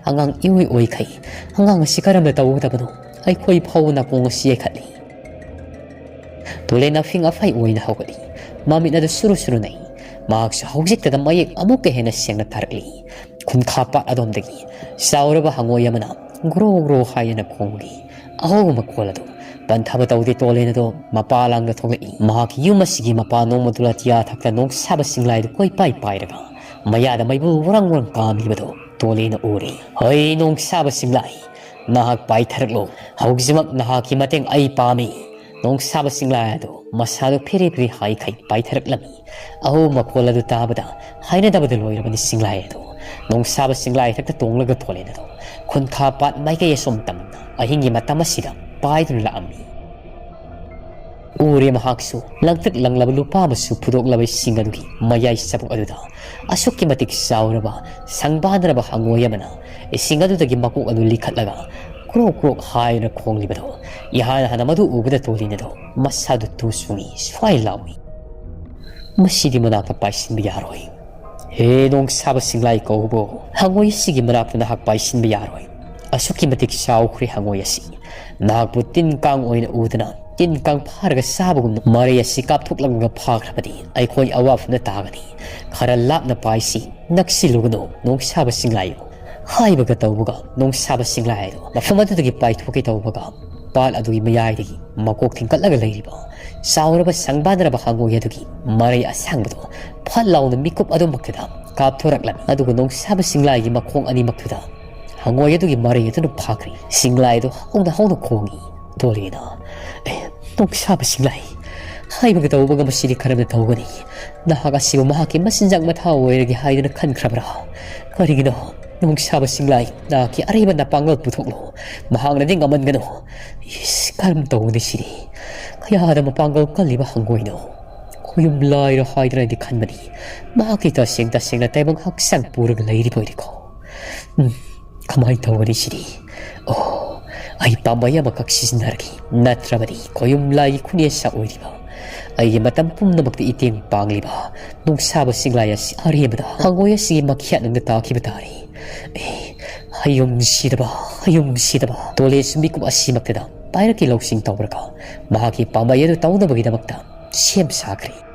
ꯑꯉꯥꯡ ꯏꯑꯣꯏ ꯑꯣꯏꯈꯩ꯫ ꯑꯉꯥꯡ ꯑꯁꯤ ꯀꯔꯝꯅ ꯇꯧꯒꯗꯕꯅꯣ? ꯑꯩꯈꯣꯏ ꯐꯥꯎꯕ ꯅꯥꯀꯣꯡ ꯑꯁꯤ ꯌꯩꯈꯠꯂꯤ꯫" ꯇꯨꯂꯦꯟ ꯑꯐꯤꯡ ꯑꯐꯥꯏ ꯑꯣꯏꯅ ꯍꯧꯒꯠꯂꯤ꯫ ꯃꯃꯤꯠ ꯑꯗꯨ ꯁꯨꯔꯨ ꯁꯨꯔꯨ ꯅꯩ꯫ ꯃꯍꯥꯛꯁꯨ ꯍꯧꯖꯤꯛꯇꯗ ꯃꯌꯦꯛ ꯑꯃꯨꯛꯀ ꯍꯦꯟꯅ ꯁꯦꯡꯅ ꯇꯥꯔꯛꯂꯤ꯫ ꯈꯨꯟꯈꯥ ꯄꯥꯠ ꯑꯗꯣꯝꯗꯒꯤ ꯆꯥꯎꯔꯕ ꯍꯪꯉꯣꯏ ꯑꯃꯅ ꯒ꯭ꯔꯣ ꯒ꯭ꯔꯣ ꯍꯥꯏꯗꯨꯅ ꯈꯣꯡꯕꯒꯤ ꯑꯍꯧꯕ ꯃꯈꯣꯜ ꯑꯗꯨ ꯄꯟꯊꯕ ꯇꯧꯗꯦ꯫ ꯇꯣꯂꯦꯟ ꯑꯗꯣ ꯃꯄꯥ ꯂꯥꯡꯗ ꯊꯣꯛꯂꯛꯏ꯫ ꯃꯍꯥꯛꯀꯤ ꯌꯨꯝ ꯑꯁꯤꯒꯤ ꯃꯄꯥ ꯅꯣꯡꯃꯗꯨ ꯑꯇꯤꯌꯥ ꯊꯛꯇ ꯅꯣꯡꯁꯥꯕ ꯁꯤꯡꯂꯥꯏꯗꯨ ꯀꯣꯏꯄꯥꯏ ꯄꯥꯏꯔꯒ ꯃꯌꯥꯗ ꯃꯩꯕꯨ ꯋꯥꯔꯪ ꯋꯥꯔꯪ ꯀꯥꯝꯂꯤꯕꯗꯨ ꯇꯣꯂꯦꯟꯅ ꯎꯔꯦ꯫ "ꯍꯩ ꯅꯣꯡꯁꯥꯕ ꯁꯤꯡꯂꯥꯏ, ꯅꯍꯥꯛ ꯄꯥꯏꯊꯔꯛꯂꯣ꯫ ꯍꯧꯖꯤꯛꯃꯛ ꯅꯍꯥꯛꯀꯤ ꯃꯇꯦꯡ ꯑꯩ ꯄꯥꯝꯃꯤ꯫" ꯅꯣꯡꯁꯥꯕ ꯁꯤꯡꯂꯥꯏ ꯑꯗꯨ ꯃꯁꯥꯗꯨ ꯐꯤꯔꯤ ꯐꯤꯔꯤ ꯍꯥꯏꯈꯩ ꯄꯥꯏꯊꯔꯛꯂꯝꯃꯤ꯫ ꯑꯍꯧꯕ ꯃꯈꯣꯜ ꯑꯗꯨ ꯇꯥꯕꯗ ꯍꯩꯅꯗꯕꯗ ꯂꯣꯏꯔꯕꯅꯤ ꯁꯤꯡꯂꯥꯏ ꯑꯗꯨ꯫ ꯅꯣꯡꯁꯥꯕ ꯁꯤꯡꯂꯥꯏ ꯊꯛꯇ ꯇꯣꯡꯂꯒ ꯇꯣꯂꯦꯟ ꯑꯗꯨ ꯈꯨꯟꯈꯥ ꯄꯥꯠ ꯃꯥꯏꯀꯩ ꯑꯁꯣꯝ ꯇꯝꯅ ꯑꯍꯤꯡꯒꯤ ꯃꯇꯝ ꯑꯁꯤꯗ ꯄꯥꯏꯗꯨꯅ ꯂꯥꯛꯑꯝꯃꯤ꯫ ꯎꯔꯦ ꯃꯍꯥꯛꯁꯨ ꯂꯪꯇ꯭ꯔꯤꯛ ꯂꯪꯂꯕ ꯂꯨꯄꯥ ꯃꯆꯨ ꯐꯨꯗꯣꯛꯂꯕ ꯏꯁꯤꯡ ꯑꯗꯨꯒꯤ ꯃꯌꯥꯏ ꯆꯕꯨꯛ ꯑꯗꯨꯗ ꯑꯁꯨꯛꯀꯤ ꯃꯇꯤꯛ ꯆꯥꯎꯔꯕ ꯁꯪꯕꯥꯟꯗ꯭ꯔꯕ ꯍꯪꯉꯣꯏ ꯑꯃꯅ ꯏꯁꯤꯡ ꯑꯗꯨꯗꯒꯤ ꯃꯀꯣꯛ ꯑꯗꯨ ꯂꯤꯈꯠꯂꯒ ꯀ꯭ꯔꯣꯛ ꯀ꯭ꯔꯣꯛ ꯍꯥꯏꯗꯨꯅ ꯈꯣꯡꯂꯤꯕꯗꯣ ꯏꯍꯥꯟ ꯍꯥꯟꯅ ꯃꯗꯨ ꯎꯕꯗ ꯇꯣꯂꯦꯟ ꯑꯗꯣ ꯃꯁꯥꯗꯨ ꯇꯨ ꯆꯨꯡꯉꯤ, ꯁ꯭ꯋꯥꯏ ꯂꯥꯎꯏ꯫ "ꯃꯁꯤꯗꯤ ꯃꯅꯥꯛꯇ ꯄꯥꯏꯁꯤꯟꯕ ꯌꯥꯔꯣꯏ꯫ ꯍꯦ ꯅꯣꯡꯁꯥꯕ ꯁꯤꯡꯂꯥꯏ ꯀꯧꯕꯣ, ꯍꯪꯉꯣꯏ ꯑꯁꯤꯒꯤ ꯃꯅꯥꯛꯇ ꯅꯍꯥꯛ ꯄꯥꯏꯁꯤꯟꯕ ꯌꯥꯔꯣꯏ꯫ ꯑꯁꯨꯛꯀꯤ ꯃꯇꯤꯛ ꯆꯥꯎꯈ꯭ꯔꯦ ꯍꯪꯉꯣꯏ ꯑꯁꯤ꯫ ꯅꯍꯥꯛꯄꯨ ꯇꯤꯟ ꯀꯥꯡ ꯑꯣꯏꯅ ꯎꯗꯅ ꯇꯤꯟ ꯀꯥꯡ ꯐꯥꯔꯒ ꯆꯥꯕꯒꯨꯝꯅ ꯃꯔꯩ ꯑꯁꯤ ꯀꯥꯞꯊꯣꯛꯂꯝꯂꯒ ꯐꯥꯈ꯭ꯔꯕꯗꯤ ꯑꯩꯈꯣꯏ ꯑꯋꯥꯐꯝꯗ ꯇꯥꯒꯅꯤ꯫ ꯈꯔ ꯂꯥꯞꯅ ꯄꯥꯏꯁꯤ, ꯅꯛꯁꯤꯜꯂꯨꯒꯅꯨ ꯅꯣꯡꯁꯥꯕ ꯁꯤꯡꯂꯥꯏ꯫" ꯍꯥꯏꯕꯒ ꯇꯧꯕꯒ ꯅꯣꯡꯁꯥꯕ ꯁꯤꯡꯂꯥꯏ ꯑꯗꯨ ꯃꯐꯝ ꯑꯗꯨꯗꯒꯤ ꯄꯥꯏꯊꯣꯛꯀꯦ ꯇꯧꯕꯒ ꯄꯥꯠ ꯑꯗꯨꯒꯤ ꯃꯌꯥꯏꯗꯒꯤ ꯃꯀꯣꯛ ꯊꯤꯡꯀꯠꯂꯒ ꯂꯩꯔꯤꯕ ꯆꯥꯎꯔꯕ ꯁꯪꯕꯥꯟꯗ꯭ꯔꯕ ꯍꯪꯉꯣꯏ ꯑꯗꯨꯒꯤ ꯃꯔꯩ ꯑꯁꯥꯡꯕꯗꯨ ꯐꯠ ꯂꯥꯎꯅ ꯃꯤꯀꯨꯞ ꯑꯗꯨꯃꯛꯇꯗ ꯀꯥꯞꯊꯣꯔꯛꯂꯝꯃꯤ꯫ ꯑꯗꯨꯒ ꯅꯣꯡꯁꯥꯕ ꯁꯤꯡꯂꯥꯏꯒꯤ ꯃꯈꯣꯡ ꯑꯅꯤꯃꯛꯇꯨꯗ ꯍꯪꯉꯣꯏ ꯑꯗꯨꯒꯤ ꯃꯔꯩ ꯑꯗꯨꯅ ꯐꯥꯈ꯭ꯔꯦ꯫ ꯁꯤꯡꯂꯥꯏ ꯑꯗꯨ ꯍꯧꯅ ꯍꯧꯅ ꯈꯣꯡꯏ꯫ ꯇꯣꯂꯦꯟꯅ, "ꯑꯦ, ꯅꯣꯡꯁꯥꯕ ꯁꯤꯡꯂꯥꯏ, ꯍꯥꯏꯕꯒ ꯇꯧꯕꯒ ꯃꯁꯤꯗꯤ ꯀꯔꯝꯅ ꯇꯧꯒꯅꯤ? ꯅꯍꯥꯛ ꯑꯁꯤꯕꯨ ꯃꯍꯥꯛꯀꯤ ꯃꯆꯤꯟꯖꯥꯛ ꯃꯊꯥ ꯑꯣꯏꯔꯒꯦ ꯍꯥꯏꯗꯨꯅ ꯈꯟꯈ꯭ꯔꯕ꯭ꯔꯥ? ꯀꯔꯤꯒꯤꯅꯣ? ꯅꯣꯡꯁꯥꯕ ꯁꯤꯡꯂꯥꯏ, ꯅꯍꯥꯛꯀꯤ ꯑꯔꯩꯕ ꯅꯄꯥꯡꯒꯜ ꯄꯨꯊꯣꯛꯂꯣ꯫ ꯃꯍꯥꯛꯅꯗꯤ ꯉꯝꯍꯟꯒꯅꯨ꯫" ꯏꯁ, ꯀꯔꯝ ꯇꯧꯒꯅꯤ ꯁꯤꯗꯤ? ꯀꯌꯥꯗ ꯃꯄꯥꯡꯒꯜ ꯀꯜꯂꯤꯕ ꯍꯪꯉꯣꯏꯅꯣ? ꯈꯣꯌꯨꯝ ꯂꯥꯏꯔꯣ ꯍꯥꯏꯗꯅꯗꯤ ꯈꯟꯕꯅꯤ꯫ ꯃꯍꯥꯛꯀꯤ ꯇꯁꯦꯡ ꯇꯁꯦꯡꯅ ꯇꯥꯏꯕꯪ ꯍꯛꯆꯥꯡ ꯄꯨꯔꯒ ꯂꯩꯔꯤꯕ ꯑꯣꯏꯔꯦꯀꯣ꯫ ꯎꯝ, ꯀꯃꯥꯏꯅ ꯇꯧꯒꯅꯤ ꯁꯤꯗꯤ? ꯑꯣ, ꯑꯩ ꯄꯥꯝꯕꯩ ꯑꯃꯈꯛ ꯁꯤꯖꯤꯟꯅꯔꯒꯦ꯫ ꯅꯠꯇ꯭ꯔꯕꯗꯤ ꯈꯣꯌꯨꯝ ꯂꯥꯏꯒꯤ ꯈꯨꯅꯦꯁꯥ ꯑꯣꯏꯔꯤꯕ ꯑꯩꯒꯤ ꯃꯇꯝ ꯄꯨꯝꯅꯃꯛꯇ ꯏꯇꯦꯡ ꯄꯥꯡꯂꯤꯕ ꯅꯣꯡꯁꯥꯕ ꯁꯤꯡꯂꯥꯏ ꯑꯁꯤ ꯑꯔꯦꯝꯕꯗ ꯍꯪꯉꯣꯏ ꯑꯁꯤꯒꯤ ꯃꯈ꯭ꯌꯥꯠꯅꯨꯡꯗ ꯇꯥꯈꯤꯕ ꯇꯥꯔꯦ꯫ ꯑꯦ, ꯍꯌꯨꯝ ꯁꯤꯗꯕ, ꯍꯌꯨꯝ ꯁꯤꯗꯕ꯫ ꯇꯣꯂꯦꯟꯁꯨ ꯃꯤꯀꯨꯞ ꯑꯁꯤꯃꯛꯇꯗ ꯄꯥꯏꯔꯛꯀꯤ ꯂꯧꯁꯤꯡ ꯇꯧꯔꯒ ꯃꯍꯥꯛꯀꯤ ꯄꯥꯝꯕꯩ ꯑꯗꯨ ꯇꯧꯅꯕꯒꯤꯗꯃꯛꯇ ꯁꯦꯝ ꯁꯥꯈ꯭ꯔꯦ꯫